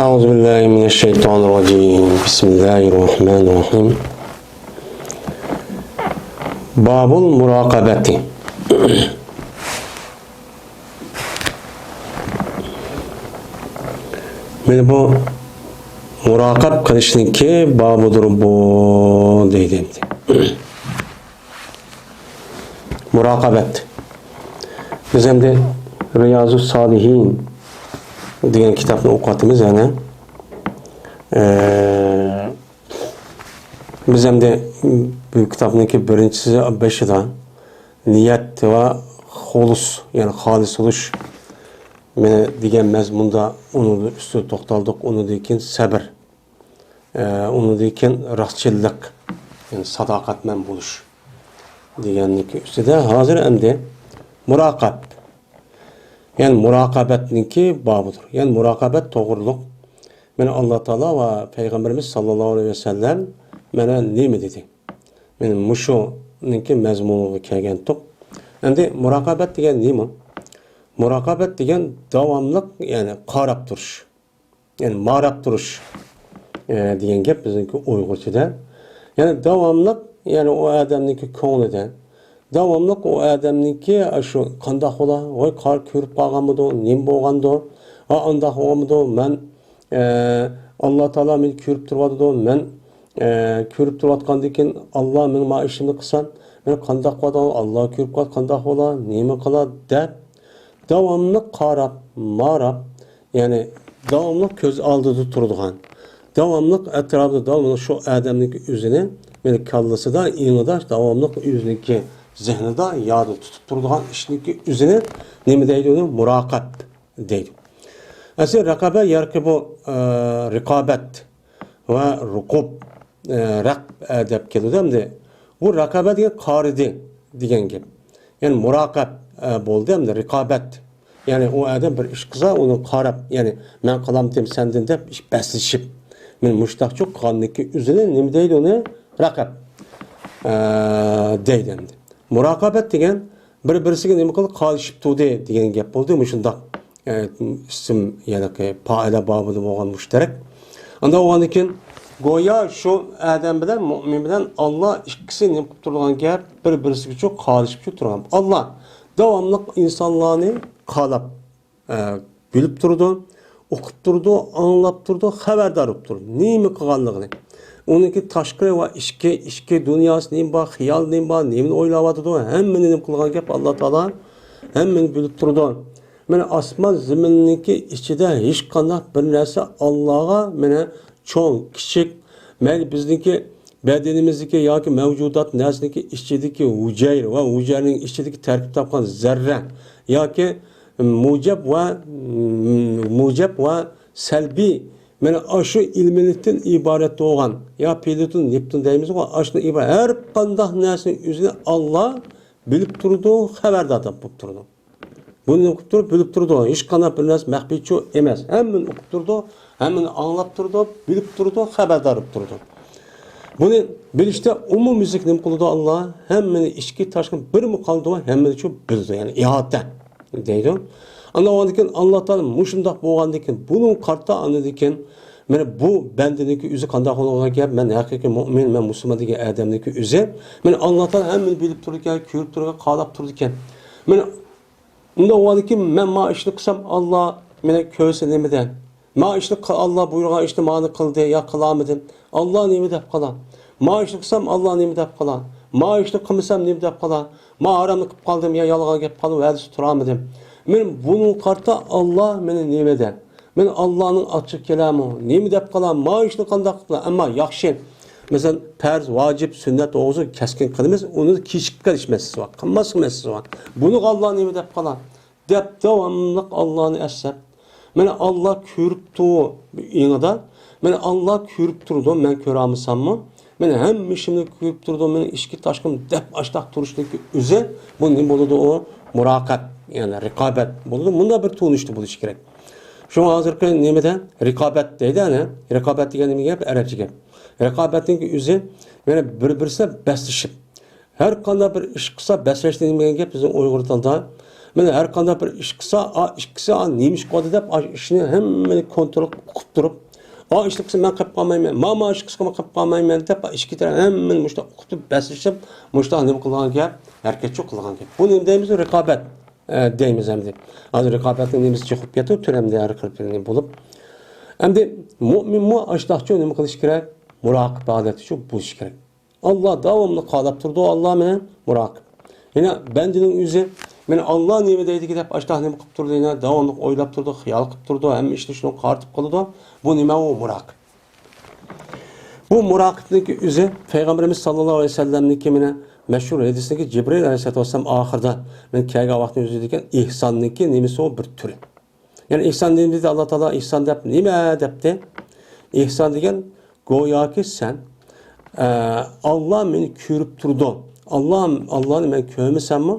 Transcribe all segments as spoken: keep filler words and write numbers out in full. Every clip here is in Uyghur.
أعوذ بالله من الشيطان الرجيم. بسم الله الرحمن الرحيم. باب المراقبة. مانا بۇ مۇراقىب قىلىشنىڭكى بابىدۇر بۇ دەيدۇ ئەمدى. مۇراقىبەت. بىز ئەمدى رىيازۇس سالىھىن دېگەن كىتابنى ئوقۇۋاتىمىز يەنە. ئە، بىز ئەمدى بۇ كىتابنىڭكى بىرىنچىسى بېشىدا نىيەت ۋە خۇلۇس، يەنى خالىس بولۇش مانا دېگەن مەزمۇندا ئۇنىڭ ئۈستىدە توختالدۇق. ئۇنىڭدىن كېيىن سەبر. ئە، ئۇنىڭدىن كېيىن راستچىللىق، يەنى ساداقەتمەن بولۇش دېگەننىڭكى ئۈستىدە ھازىر ئەمدى مۇراقىب، يەنى مۇراقىبەتنىڭكى بابىدۇر. يەنى مۇراقىبەت توغرۇلۇق مانا ئاللا تائالا ۋە پەيغەمبىرىمىز ساللاللاھۇ ئەلەيھى ۋەسەللەم مانا نېمە دېدى؟ مانا مۇشۇنىڭكى مەزمۇنىغا كەلگەنتۇق. ئەمدى مۇراقىبەت دېگەن نېمە؟ مۇراقىبەت دېگەن داۋاملىق، يەنى قاراپ تۇرۇش. يەنى ماراپ تۇرۇش، ئە، دېگەن گەپ بىزنىڭكى ئۇيغۇرچىدا. يەنى داۋاملىق، يەنى ئۇ ئادەمنىڭكى كۆڭلىدە، داۋاملىق ئۇ ئادەمنىڭكى ئاشۇ قانداق بولا، ۋاي، قار كۆرۈپ قالغانمىدۇ، نېمە بولغاندۇ، ۋا ئانداق بولغانمىدۇ، مەن، ئە، ئاللا تائالا مېنى كۆرۈپ تۇرۇۋاتىدۇ، مەن، ئە، كۆرۈپ تۇرۇۋاتقاندىن كېيىن ئاللا مېنىڭ ما ئىشىمنى قىلسام، مەن قانداق بولىدۇ، ئاللا كۆرۈپ قالسا قانداق بولا، نېمە قىلا دەپ، داۋاملىق قاراپ، ماراپ، يەنى داۋاملىق كۆز ئالدىدا تۇرىدىغان، داۋاملىق ئەتراپىدا داۋاملىق شۇ ئادەمنىڭكى ئۆزىنى، يەنى كاللىسىدا، ئېڭىدا داۋاملىق ئۆزىنىڭكى زېھنىدا يادىدا تۇتۇپ تۇرىدىغان ئىشنىڭكى ئۆزىنى نېمە دەيدۇ؟ ئۇنى مۇراقىب دەيدۇ. ئەسلى رەقەبە ياكى بۇ، ئە، رىقابەت ۋە رۇقۇب، ئە، رەق، ئە، دەپ كېلىدۇ ئەمدى. بۇ رەقەبە دېگەن قارىدى دېگەن گەپ. يەنى مۇراقىب، ئە، بولدى ئەمدى رىقابەت. يەنى ئۇ ئادەم بىر ئىش قىلسا، ئۇنى قاراپ، يەنى مەن قىلامتىم سەندىن دەپ ئىش بەسلىشىپ، مانا مۇشتاقچۇ قىلغاندىكى ئۆزىنى نېمە دەيدۇ ئۇنى؟ رەقەب، ئە، دەيدۇ ئەمدى. مۇراقىبەت دېگەن بىر-بىرسىگە نېمە قىلدى؟ قارىشىپ تۇردى دېگەن گەپ بولدى. مۇشۇنداق، ئە، ئىسىم، يەنى پائىلە بابىدا بولغان مۇشتەرەك. ئاندىن ئۇنىڭدىن كېيىن گويا شۇ ئادەم بىلەن مۇئمىن بىلەن ئاللا ئىككىسى نېمە قىلىپ تۇرىدىغان گەپ، بىر-بىرسىگىچۇ قارىشىپچۇ تۇرغان. ئاللا داۋاملىق ئىنسانلارنى قاراپ، ئە، بىلىپ تۇرىدۇ، ئۇقۇپ تۇرىدۇ، ئاڭلاپ تۇرىدۇ، خەۋەردار بولۇپ تۇرىدۇ نېمە قىلغانلىقىنى. ئۇنىڭكى تاشقىرى ۋە ئىچكى، ئىچكى دۇنياسى نېمە بار، خىيال نېمە بار، نېمىنى ئويلاۋاتىدۇ، ھەممىنى نېمە قىلغان گەپ ئاللا تائالا ھەممىنى بىلىپ تۇرىدۇ. مانا ئاسمان زېمىننىڭكى ئىچىدە ھېچقانداق بىر نەرسە ئاللاغا مانا چوڭ، كىچىك، مەيلى بىزنىڭكى بەدىنىمىزدىكى ياكى مەۋجۇدات نەرسىنىڭكى ئىچىدىكى ھۈجەيرە ۋە ھۈجەيرىنىڭ ئىچىدىكى تەركىب تاپقان زەررە ياكى مۇجەب ۋە، مۇجەب ۋە سەلبىي، مانا ئاشۇ ئېلېمېنتتىن ئىبارەت بولغان، يا پلۇتون، نېپتۇن دەيمىزغۇ، ئاشۇندىن ئىبارەت ھەر قانداق نەرسىنىڭ ئۆزىنى ئاللا بىلىپ تۇرىدۇ، خەۋەردار بولۇپ تۇرىدۇ. بۇنى ئۇقۇپ تۇرۇپ، بىلىپ تۇرىدۇ. ھېچقانداق بىر نەرسە مەخپىيچۇ ئەمەس. ھەممىنى ئۇقۇپ تۇرىدۇ، ھەممىنى ئاڭلاپ تۇرىدۇ، بىلىپ تۇرىدۇ، خەۋەردار بولۇپ تۇرىدۇ. بۇنى بىلىشتە ئومۇميۈزلۈك نېمە قىلىدۇ ئاللا؟ ھەممىنى ئىچكى تاشقى بىرمۇ قالدۇرماي ھەممىنىچۇ بىلىدۇ، يەنى ئىھاتە دەيدۇ. ئاندىن ئۇنىڭدىن كېيىن ئاللا تائالا مۇشۇنداق بولغاندىن كېيىن، بۇنىڭغا قارىتا ئاندىن كېيىن، مانا بۇ بەندىنىڭكى ئۆزى قانداق بولغان گەپ، مەن ھەقىقىي مۇئمىن، مەن مۇسۇلمان دېگەن ئادەمنىڭكى ئۆزى، مانا ئاللا تائالا ھەممىنى بىلىپ تۇرىدىكەن، كۆرۈپ تۇرىدىكەن، قاراپ تۇرىدىكەن. مانا ئۇندا ئۇنىڭدىن كېيىن مەن ما ئىشنى قىلسام، ئاللا مېنى كۆرسە نېمە دەي؟ ما ئىشنى قىل-، ئاللا بۇيرۇغان ئىشنى مانا قىلدى يا قىلالمىدىم. ئاللا نېمە دەپ قالا؟ ما ئىشنى قىلسام، ئاللا نېمە دەپ قالا؟ ما ئىشنى قىلمىسام، نېمە دەپ قالا؟ ما ھارامنى قىلىپ قالدىم يا يالغان گەپ قىلىپ ۋەدىسى تۇرالمىدىم. مەن بۇنىڭغا قارىتا ئاللا مېنى نېمە دەي؟ مەن ئاللانىڭ ئاچچىقى كېلەرمۇ؟ نېمە دەپ قالا؟ ما ئىشنى قانداق قىلا؟ ئەمما ياخشى. مەسىلەن، پەرز، ۋاجىپ، سۈننەت توغرىسىدا كەسكىن قىلىمىز، ئۇنى كېچىكىپ قېلىش مەسىلىسى بار، قىلماسلىق مەسىلىسى بار. بۇنىغا ئاللا نېمە دەپ قالا؟ دەپ داۋاملىق ئاللانى ئەسلەپ، مانا ئاللا كۆرۈپ تۇر ئېڭىدا، مانا ئاللا كۆرۈپ تۇرىدۇ، مەن كۆرەلمىسەممۇ، مانا ھەممە ئىشىمنى كۆرۈپ تۇرىدۇ، مېنىڭ ئىچكى تاشقىم دەپ ئاشتاق تۇرۇشلۇقى ئۆزى، بۇ نېمە بولىدۇ؟ ئۇ مۇراقىب، يەنى رىقابەت بولىدۇ. مۇنداق بىر تونۇشتا بولۇشى كېرەك. شۇڭا ھازىرقى نېمىدە رىقابەت دەيدۇ، ئەنە رىقابەت دېگەن نېمە گەپ؟ ئەرەبچە گەپ. رىقابەتنىڭ ئۆزى، مانا بىر-بىرسى بىلەن بەسلىشىپ، ھەر قانداق بىر ئىش قىلسا، بەسلەشنى نېمە دېگەن گەپ بىزنىڭ ئۇيغۇر تىلىدا؟ مانا ھەر قانداق بىر ئىش قىلسا، ئا، ئىككىسى، ئا، نېمە ئىش قىلدى دەپ، ئا، ئىشنى ھەممىنى كونترول قىلىپ تۇرۇپ، ئا، ئىشنى قىلسا مەن قىلىپ قالمايمەن، ما، ما، ئىشنى قىلسا مەن قىلىپ قالمايمەن دەپ، ئىككى تەرەپ ھەممىنى مۇشۇنداق ئۇقۇپ بەسلىشىپ، مۇشۇنداق نېمە قىلغان گەپ، ھەرىكەتچۇ قىلغان گەپ. بۇنى نېمە دەيمىز؟ رىقابەت، ئە، دەيمىز ئەمدى. ھازىر رىقابەتنىڭ نېمىسى چىقىپ كەتتى، تۈرەمدە ھەر خىل بولۇپ. ئەمدى مۇئمىنمۇ ئاشۇنداقچۇ نېمە قىلىش كېرەك؟ مۇراقىبە ھالەتتىچۇ بولۇش كېرەك. ئاللا داۋاملىق قاراپ تۇرىدۇ، ئاللا مېنى مۇراقىب. يەنە بەندىنىڭ ئۆزى، مېنى ئاللا نېمە دەيدىكى دەپ ئاشتاق نېمە قىلىپ تۇرىدۇ، يەنە داۋاملىق ئويلاپ تۇرىدۇ، خىيال قىلىپ تۇرىدۇ، ھەممە ئىشنى شۇنىڭغا قارىتىپ قىلىدۇ. بۇ نېمە ئۇ مۇراقىب؟ بۇ مۇراقىبنىڭكى ئۆزى پەيغەمبىرىمىز ساللاللاھۇ ئەلەيھى ۋەسەللەمنىڭكى مېنى مەشھۇر ھەدىسىنىڭكى جىبرىئىل ئەلەيھىسسالاتۇ ۋەسسالام ئاخىرىدا مېنى كەلگەن ۋاقىتنى ئۆزى دېگەن ئېھساننىڭكى نېمىسى ئۇ بىر تۈرى. يەنى ئېھسان نېمە دېدى ئاللا تائالا؟ ئېھسان دەپ نېمە دەپتۇ؟ ئېھسان دېگەن گوياكى سەن، ئە، ئاللا مېنى كۆرۈپ تۇرىدۇ. ئاللا، ئاللانى مەن كۆرمىسەممۇ،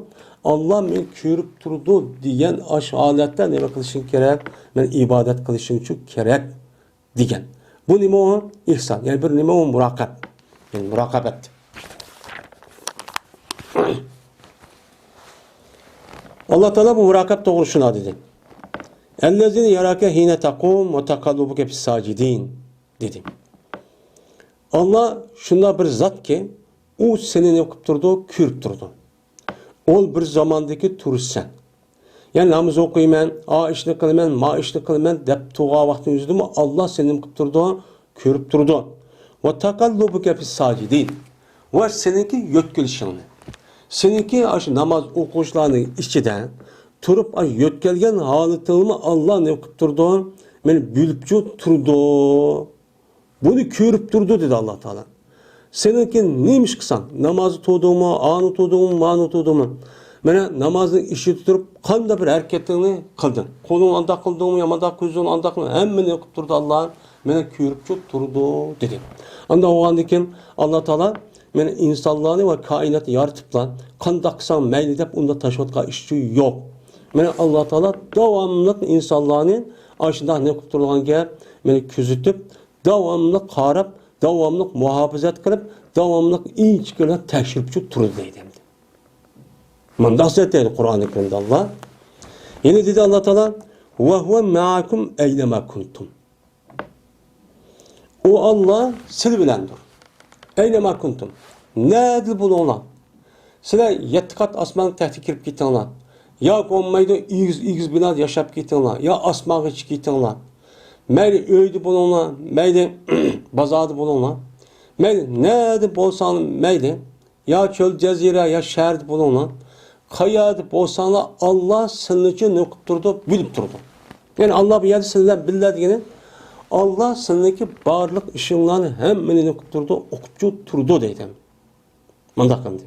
ئاللا مېنى كۆرۈپ تۇرىدۇ دېگەن ئاشۇ ھالەتتە نېمە قىلىشىڭ كېرەك؟ مېنى ئىبادەت قىلىشىڭچۇ كېرەك دېگەن. بۇ نېمە ئۇ؟ ئېھسان. يەنى بىر نېمە ئۇ؟ مۇراقىب. يەنى مۇراقىبەت. ئاللا تائالا بۇ مۇراقىب توغرا شۇنداق دېدى. «ئەللەزى ياراكە ھىنە تەقۇم ۋە تەقەللۇبۇكە فىس ساجىدىن» دېدى. ئاللا شۇنداق بىر زاتكى، ئۇ سېنى نېمە قىلىپ تۇرىدۇ؟ كۆرۈپ تۇرىدۇ. ئول بىر زاماندىكى تۇرۇشسەن. يەنى ناماز ئوقۇيمەن، ئا ئىشنى قىلىمەن، ما ئىشنى قىلىمەن دەپ تۇرغان ۋاقتىڭ ئۆزىدىمۇ ئاللا سېنى نېمە قىلىپ تۇرىدۇ؟ كۆرۈپ تۇرىدۇ. «ۋە تەقەللۇبۇكە فىس ساجىدىن». ۋە سېنىڭكى يۆتكىلىشىڭنى. سېنىڭكى ئاشۇ ناماز ئوقۇغۇچىلارنىڭ ئىچىدە تۇرۇپ ئاشۇ يۆتكەلگەن ھالىتىڭنىمۇ ئاللا نېمە قىلىپ تۇرىدۇ؟ مېنى بىلىپچۇ تۇرىدۇ. بۇنى كۆرۈپ تۇرىدۇ، دېدى ئاللا تائالا. سېنىڭكى نېمە ئىش قىلساڭ، نامازدا تۇردۇڭمۇ، ئانى تۇردۇڭمۇ، مانى تۇردۇڭمۇ؟ مانا نامازنىڭ ئىچىدە تۇرۇپ قانداق بىر ھەرىكەتلىرىنى قىلدىڭ. قولۇڭنى ئانداق قىلدىڭمۇ، يا مانداق، كۆزۈڭنى ئانداق قىلدىڭ، ھەممىنى قىلىپ تۇرىدۇ ئاللا. مانا كۆرۈپچۇ تۇرىدۇ، دېدى. ئانداق بولغاندىن كېيىن ئاللا تائالا مانا ئىنسانلارنى ۋە كائىناتنى يارىتىپلا، قانداق قىلساڭ مەيلى دەپ ئۇنداق تاشلاۋاتقان ئىشچۇ يوق. مانا ئاللا تائالا داۋاملىق ئىنسانلارنى ئاشۇنداق نېمە قىلىپ تۇرىدىغان گەپ، مانا كۆزىتىپ، داۋاملىق قاراپ، داۋاملىق مۇھاپىزەت قىلىپ، داۋاملىق ئىنچىكىلەپ تەكشۈرۈپچۇ تۇرىدۇ دەيدۇ ئەمدى. مۇنداق زات دەيدۇ قۇرئانى كەرىمدە ئاللا. يەنە دېدى ئاللا تائالا، «ۋە ھۇۋە مەئەكۇم ئەينەما كۇنتۇم». ئۇ ئاللا سىلى بىلەندۇر. ئەينەما كۇنتۇم. نەدىلا بولۇڭلار. سىلەر يەتتە قات ئاسمانغا تەختە كىرىپ كېتىڭلار. ياكى بولمايدۇ، ئېگىز، ئېگىز بىنادا ياشاپ كېتىڭلار. يا ئاسمانغا چىقىپ كېتىڭلار. مەيلى ئۆيدە بولۇڭلار، مەيلى بازاردا بولۇڭلار. مەيلى نەدە بولساڭلار مەيلى. يا چۆل جەزىرە، يا شەھەردە بولۇڭلار. قەيەردە بولساڭلار، ئاللا سىلىنىچۇ نېمە قىلىپ تۇرىدۇ؟ بىلىپ تۇرىدۇ. يەنى ئاللا بۇ يەردە سىلى بىلەن بىللە دېگىنى، ئاللا سىلىنىڭكى بارلىق ئىشىڭلارنى ھەممىنى نېمە قىلىپ تۇرىدۇ؟ ئۇقۇپچۇ تۇرىدۇ دەيدۇ. مۇنداق ئەمدى.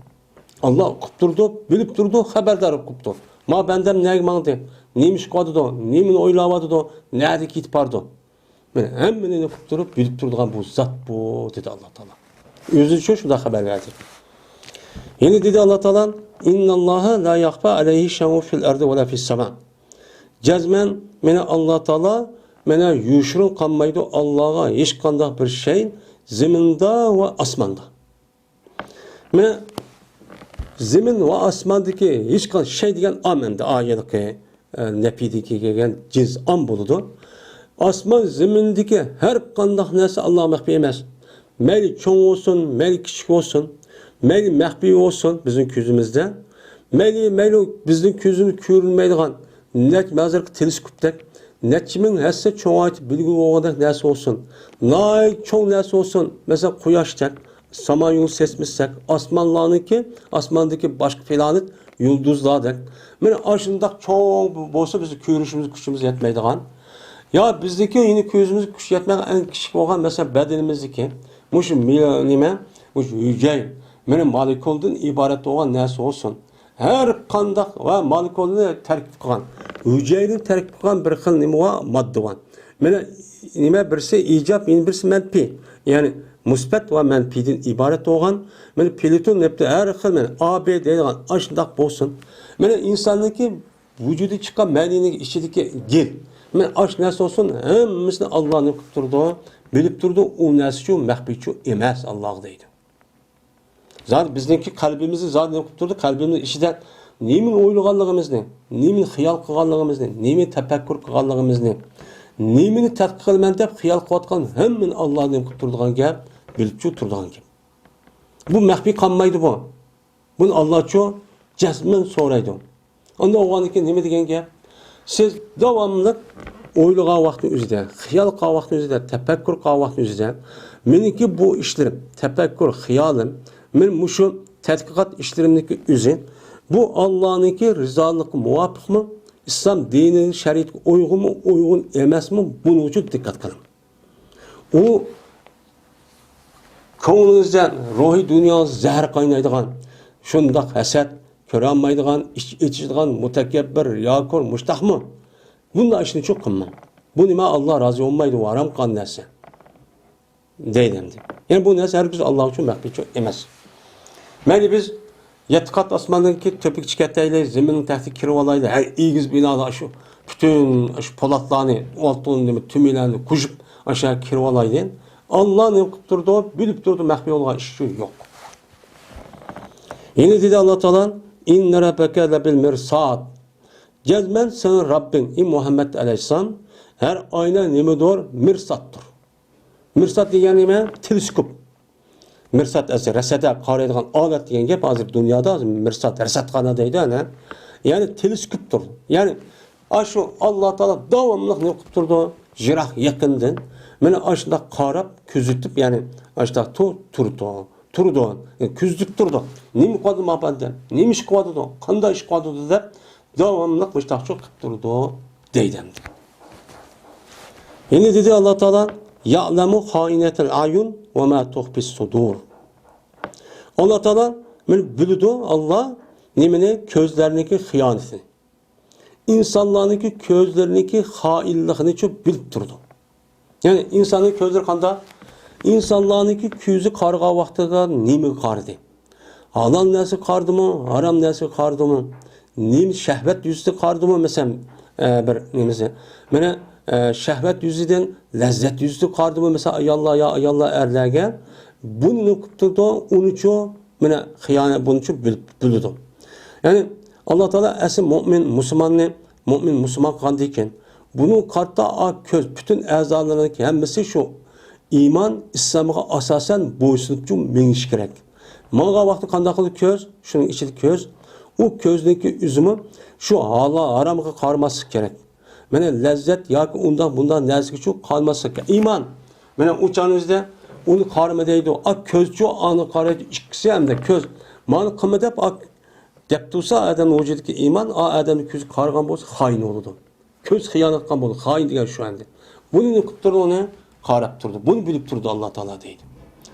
ئاللا ئۇقۇپ تۇرىدۇ، بىلىپ تۇرىدۇ، خەۋەردار قىلىپتۇ. ما بەندەم نەگە ماڭدى؟ نېمە ئىش قىلىۋاتىدۇ؟ نېمىنى ئويلاۋاتىدۇ؟ نەدە كېتىپ بارىدۇ؟ مانا ھەممىنى ئۇقۇپ تۇرۇپ، بىلىپ تۇرىدىغان بۇ زات بۇ، دېدى ئاللا تائالا. ئۆزىچۇ شۇنداق خەۋەر بەردى. يەنە دېدى ئاللا تائالا، «ئىنناللاھا لا يەخفا ئەلەيھى شەيئۇن فىل ئەرزى ۋەلا فىس سەما». جەزمەن، مانا ئاللا تائالا، مانا يوشۇرۇن قالمايدۇ ئاللاغا ھېچقانداق بىر شەي زېمىندا ۋە ئاسماندا. مانا زېمىن ۋە ئاسماندىكى ھېچقانداق شەي دېگەن ئام ئەمدى ئايەتتىكى، ئە، نەپىدىكى كەلگەن جىنس ئام بولىدۇ. ئاسمان زېمىندىكى ھەر قانداق نەرسە ئاللاغا مەخپىي ئەمەس. مەيلى چوڭ بولسۇن، مەيلى كىچىك بولسۇن، مەيلى مەخپىي بولسۇن بىزنىڭ كۆزىمىزدە، مەيلى، مەيلى بىزنىڭ كۆزىمىز كۆرۈنمەيدىغان، نەچ، ھازىرقى تېلېسكوپتەك نەچچە مىڭ ھەسسە چوڭايتىپ بىلگىلى بولغاندەك نەرسە بولسۇن، ناھايىتى چوڭ نەرسە بولسۇن، مەسىلەن، قۇياشتەك، سامان يولى سېسمىسىدەك، ئاسمانلارنىڭكى، ئاسماندىكى باشقا پلانېت يۇلدۇزلاردەك. مانا ئاشۇنداق چوڭ بولسا، بىز كۆرۈشىمىز، كۈچىمىز يەتمەيدىغان. يا بىزنىڭكى يەنە كۆزىمىز كۈچ يەتمەيدىغان، ئەڭ كىچىك بولغان، مەسىلەن، بەدىنىمىزدىكى مۇشۇ مىل-، نېمە، مۇشۇ ھۈجەي، مانا مولېكۇلدىن ئىبارەت بولغان نەرسە بولسۇن. ھەر قانداق ۋە مولېكۇلنى تەركىب قىلغان، ھۈجەيرىنى تەركىب قىلغان بىر خىل نېمە بار؟ ماددا بار. مانا نېمە، بىرسى ئىجاب، يەنە بىرسى مەنپىي. يەنى مۇسبەت ۋە مەنپىيدىن ئىبارەت بولغان، مانا پلۇتون، نېپتۇن، ھەر خىل، مانا ئا، بې دەيدىغان ئاشۇنداق بولسۇن. مانا ئىنساننىڭكى ۋۇجۇدى چىققان مەدەنىينىڭ ئىچىدىكى گېل. مانا ئاشۇ نەرسە بولسۇن، ھەممىسىنى ئاللا نېمە قىلىپ تۇرىدۇ؟ بىلىپ تۇرىدۇ، ئۇ نەرسىچۇ مەخپىيچۇ ئەمەس ئاللاغا دەيدۇ. زادى بىزنىڭكى قەلبىمىزنى زادى نېمە قىلىپ تۇرىدۇ؟ قەلبىمىزنىڭ ئىچىدە نېمىنى ئويلىغانلىقىمىزنى، نېمىنى خىيال قىلغانلىقىمىزنى، نېمىنى تەپەككۇر قىلغانلىقىمىزنى، نېمىنى تەتقىق قىلىمەن دەپ خىيال قىلىۋاتقان ھەممىنى ئاللا نېمە قىلىپ تۇرىدىغان گەپ، بىلىپچۇ تۇرىدىغان گەپ. بۇ مەخپىي قالمايدۇ بۇ. بۇنى ئاللاچۇ جەزمەن سورايدۇ. ئاندىن ئۇنىڭدىن كېيىن نېمە دېگەن گەپ؟ سىز داۋاملىق ئويلىغان ۋاقىتنىڭ ئۆزىدە، خىيال قىلغان ۋاقىتنىڭ ئۆزىدە، تەپەككۇر قىلغان ۋاقىتنىڭ ئۆزىدە، مېنىڭكى بۇ ئىشلىرىم، تەپەككۇر، خىيالىم، مېنىڭ مۇشۇ تەتقىقات ئىشلىرىمنىڭكى ئۆزى، بۇ ئاللانىڭكى رىزالىقىغا مۇۋاپىقمۇ؟ ئىسلام دىنى شەرىئەتكە ئۇيغۇنمۇ، ئۇيغۇن ئەمەسمۇ؟ بۇنىڭ ئۈچۈن دىققەت قىلىڭ. ئۇ كۆڭلىڭىزدە روھىي دۇنياڭىز زەھەر قاينايدىغان، شۇنداق ھەسەت، كۆرەلمەيدىغان، ئىچ ئېچىشىدىغان، مۇتەكەببىر، رىياكور، مۇشتاقمۇ؟ بۇنداق ئىشنى چوق قىلماڭ. بۇ نېمە، ئاللا رازى بولمايدۇ، بۇ ھارام قىلغان نەرسە. دەيدۇ ئەمدى. يەنى بۇ نەرسە ھەرگىز ئاللا ئۈچۈن مەخپىيچۇ ئەمەس. مەيلى بىز يەتتە قات ئاسماندىكى تۆپىگە چىقىپ كېتەيلى، زېمىننىڭ تەكتىگە كىرىۋالايلى، ھەر ئېگىز بىنالار شۇ پۈتۈن شۇ پولاتلارنى، ئالتۇن نېمە، تۈمىلەرنى قوشۇپ ئاشۇ يەرگە كىرىۋالايلى. ئاللا نېمە قىلىپ تۇرىدۇ؟ بىلىپ تۇرىدۇ، مەخپىي بولغان ئىش شۇ يوق. يەنە دېدى ئاللا تائالا، «ئىننە رەببەكە لەبىل مىرساد.» جەزمەن سېنىڭ رەببىڭ، ئى مۇھەممەد ئەلەيھىسسالام، ھەر ئاينا نېمىدۇر؟ مىرسادتۇر. مىرساد دېگەن نېمە؟ تېلېسكوپ. مىرساد ئەسلى رەسەدە قارايدىغان ئالەت دېگەن گەپ، ھازىر دۇنيادا مىرساد، رەسەدخانا دەيدۇ، ئەنە. يەنى تېلېسكوپتۇر. يەنى ئاشۇ ئاللا تائالا داۋاملىق نېمە قىلىپ تۇرىدۇ؟ يىراق يېقىندىن مانا ئاشۇنداق قاراپ، كۆزىتىپ، يەنى ئاشۇنداق تۇ-، تۇرىدۇ. تۇرىدۇ، كۆزىتىپ تۇرىدۇ. نېمە قىلىۋاتىدۇ مۇ ئادەم؟ نېمە ئىش قىلىۋاتىدۇ؟ قانداق ئىش قىلىۋاتىدۇ دەپ داۋاملىق مۇشتاقچۇ قىلىپ تۇرىدۇ دەيدۇ ئەمدى. يەنە دېدى ئاللا تائالا، «يەئلەمۇ خائىنەتەل ئەيۇن ۋە ما تۇخفىس سۇدۇر.» ئاللا تائالا مانا بىلىدۇ، ئاللا نېمىنى؟ كۆزلەرنىڭكى خىيانىتىنى. ئىنسانلارنىڭكى كۆزلىرىنىڭكى خائىنلىقىنىچۇ بىلىپ تۇرىدۇ. يەنى ئىنساننىڭ كۆزلىرى قانداق؟ ئىنسانلارنىڭكى كۆزى قارىغان ۋاقتىدا نېمىگە قارىدى؟ ھالال نەرسىگە قارىدىمۇ، ھارام نەرسىگە قارىدىمۇ؟ نېمە شەھۋەت يۈزىسىدە قارىدىمۇ؟ مەسىلەن، ئە، بىر نېمىسى. مانا، ئە، شەھۋەت يۈزىدىن لەززەت يۈزىسىدە قارىدىمۇ؟ مەسىلەن، ئاياللار يا ئاياللار ئەرلەرگە بۇنى نېمە قىلىپ تۇرىدۇ؟ ئۇنىچۇ مانا خىيانەت بۇنىچۇ بىل-، بىلىدۇ. يەنى ئاللا تائالا ئەسلى مۇئمىن، مۇسۇلماننى مۇئمىن، مۇسۇلمان قىلغاندىن كېيىن، بۇنىڭغا قارىتا ئا كۆز، پۈتۈن ئەزالىرىنىڭ ھەممىسى شۇ ئىمان، ئىسلامغا ئاساسەن بويسۇنۇپچۇ مېڭىشى كېرەك. ماڭغان ۋاقتى قانداق قىلىدۇ كۆز؟ شۇنىڭ ئىچىدە كۆز. ئۇ كۆزنىڭكى ئۆزىمۇ شۇ ھالا ھارامغا قارىماسلىقى كېرەك. مانا لەززەت ياكى ئۇنداق بۇنداق نەرسىگىچۇ قارىماسلىقى كېرەك. ئىمان. مانا ئۇ چاغنىڭ ئۆزىدە ئۇنى قارىما دەيدۇ. ئا كۆزچۇ ئاڭا قارايدۇ، ئىككىسى ھەمدە كۆز. مانا قىلما دەپ ئا دەپ تۇرسا، ئادەمنىڭ ۋۇجۇدىدىكى ئىمان، ئا ئادەمنىڭ كۆزى قارىغان بولسا، خائىن بولىدۇ. كۆز خىيانەت قىلغان بولىدۇ. خائىن دېگەن شۇ ئەمدى. بۇنى نېمە قىلىپ تۇرىدۇ ئۇنى؟ قاراپ تۇرىدۇ. بۇنى بىلىپ تۇرىدۇ ئاللا تائالا دەيدۇ.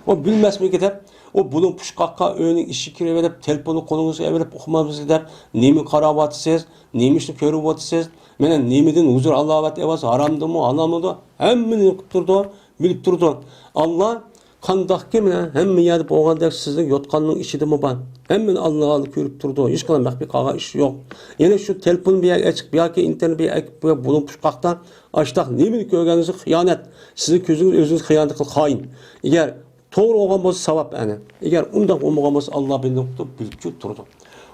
ئۇ بىلمەسمىكى دەپ، ئۇ بۇلۇڭ پۇچقاققا ئۆينىڭ ئىچىگە كىرىۋېلىپ، تېلېفوننى قولىڭىزغا ئېلىپ ئۇقمامسىز دەپ، نېمە قاراۋاتىسىز، نېمە ئىشنى كۆرۈۋاتىسىز، مانا نېمىدىن ھۇزۇر ئالاۋاتىسىز، ھارامدىمۇ، ھالالمىدۇ، ھەممىنى نېمە قىلىپ تۇرىدۇ، بىلىپ تۇرىدۇ. ئاللا قانداقكى مانا ھەممە يەردە بولغاندەك سىزنىڭ يوتقاننىڭ ئىچىدىمۇ بار. ھەممىنى ئاللا كۆرۈپ تۇرىدۇ. ھېچقانداق مەخپىي قالغان ئىش يوق. يەنە شۇ تېلېفون بۇ يەرگە ئېچىق، ياكى ئىنتېرنېت بۇ يەرگە بۇلۇڭ پۇچقاقتا ئاشتاق نېمىنى كۆرگەنسىز خىيانەت. سىزنىڭ كۆزىڭىز ئۆزىڭىز خىيانەت قىل خائىن. ئەگەر توغرا بولغان بولسا ساۋاب ئەنە. ئەگەر ئۇنداق بولمىغان بولسا ئاللا بىلىپ تۇرىدۇ، بىلىپچۇ تۇرىدۇ.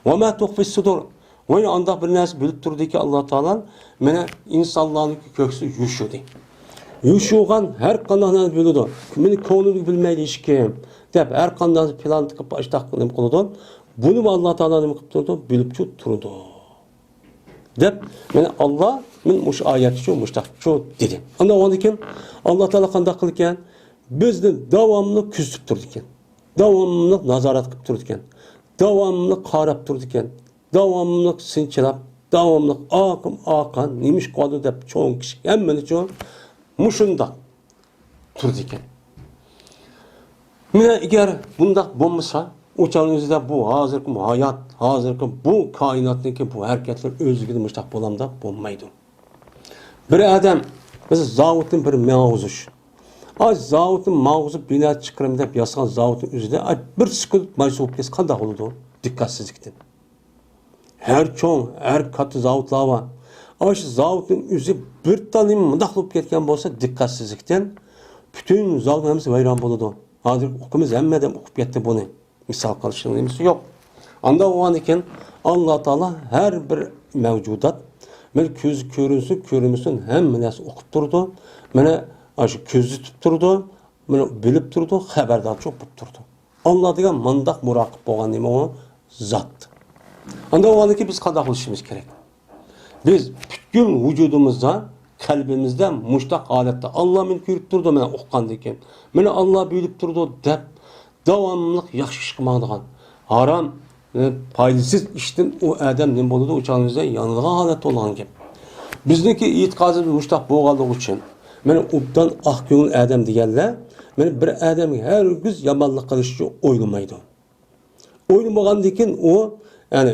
ۋە ما تۇخفىس سۇدۇر. ۋە ئانداق بىر نەرسە بىلىپ تۇردىكى ئاللا تائالا مانا ئىنسانلارنىڭ كۆكسى يوشۇردى. يوشۇرغان ھەر قانداق نەرسە بىلىدۇ. مېنى كۆڭلۈمدىكى بىلمەيدۇ ھېچكىم دەپ ھەر قانداق پىلان تىقىپ ئاشتاق نېمە قىلىدۇ. بۇنىمۇ ئاللا تائالا نېمە قىلىپ تۇرىدۇ؟ بىلىپچۇ تۇرىدۇ. دەپ مانا ئاللا مانا مۇشۇ ئايەتتىچۇ مۇشتاقچۇ دېدى. ئاندىن ئۇنىڭدىن كېيىن ئاللا تائالا قانداق قىلىدىكەن؟ بىزنى داۋاملىق كۆزىتىپ تۇرىدىكەن. داۋاملىق نازارەت قىلىپ تۇرىدىكەن. داۋاملىق قاراپ تۇرىدىكەن. داۋاملىق سىنچىلاپ، داۋاملىق ئاقىم ئاقا نېمە ئىش قىلىۋاتىدۇ دەپ چوڭ كىچىك ھەممىنىچۇ مۇشۇنداق تۇرىدىكەن. مانا ئەگەر بۇنداق بولمىسا، ئۇ چاغنىڭ ئۆزىدە بۇ ھازىرقى ھايات، ھازىرقى بۇ كائىناتنىڭكى بۇ ھەرىكەتلىرى ئۆزلۈكىدىن مۇشۇنداق بولامدا؟ بولمايدۇ. بىر ئادەم، مەسىلەن، زاۋۇتتىن بىر ماڭغۇزۇش. ئاي زاۋۇتتىن ماڭغۇزۇپ بىنا چىقىرىمەن دەپ ياسىغان زاۋۇتنىڭ ئۆزىدە ئاي بىر سېكۇنت مايسا بولۇپ كەتسە قانداق بولىدۇ؟ دىققەتسىزلىكتىن. ھەر چوڭ، ھەر كاتتا زاۋۇتلار بار. ئاشۇ زاۋۇتنىڭ ئۆزى بىر تال نېمە مۇنداق بولۇپ كەتكەن بولسا، دىققەتسىزلىكتىن پۈتۈن زاۋۇتنىڭ ھەممىسى ۋەيران بولىدۇ. ھازىر ئۇقىمىز ھەممە ئادەم ئۇقۇپ كەتتى بۇنى. مىسال قىلىشنىڭ نېمىسى يوق. ئانداق بولغاندىكىن، ئاللا تائالا ھەر بىر مەۋجۇدات، مانا كۆز كۆرۈنسۇن، كۆرۈنمىسۇن، ھەممە نەرسە ئۇقۇپ تۇرىدۇ. مانا ئاشۇ كۆزىتىپ تۇرىدۇ. مانا بىلىپ تۇرىدۇ، خەۋەردارچۇ بولۇپ تۇرىدۇ. ئاللا دېگەن مۇنداق مۇراقىب بولغان نېمە ئۇ؟ زات. ئانداق بولغاندىكىن بىز قانداق بولۇشىمىز كېرەك؟ بىز پۈتكۈل ۋۇجۇدىمىزدا، قەلبىمىزدە مۇشتاق ھالەتتە، ئاللا مېنى كۆرۈپ تۇرىدۇ، مەن ئۇققاندىن كېيىن، مېنى ئاللا بىلىپ تۇرىدۇ دەپ، داۋاملىق ياخشى ئىش قىلمايدىغان، ھارام، ئە، پايدىسىز ئىشتىن ئۇ ئادەم نېمە بولىدۇ؟ ئۇ چاغدا يانىدىغان ھالەتتە بولغان گەپ. بىزنىڭكى ئېتىقادىمىز مۇشتاق بولغانلىقى ئۈچۈن، مانا ئوبدان ئاق كۆڭۈل ئادەم دېگەنلەر، مانا بىر ئادەمگە ھەرگىز يامانلىق قىلىشنى ئويلىمايدۇ. ئويلىمىغاندىكىن ئۇ، يەنى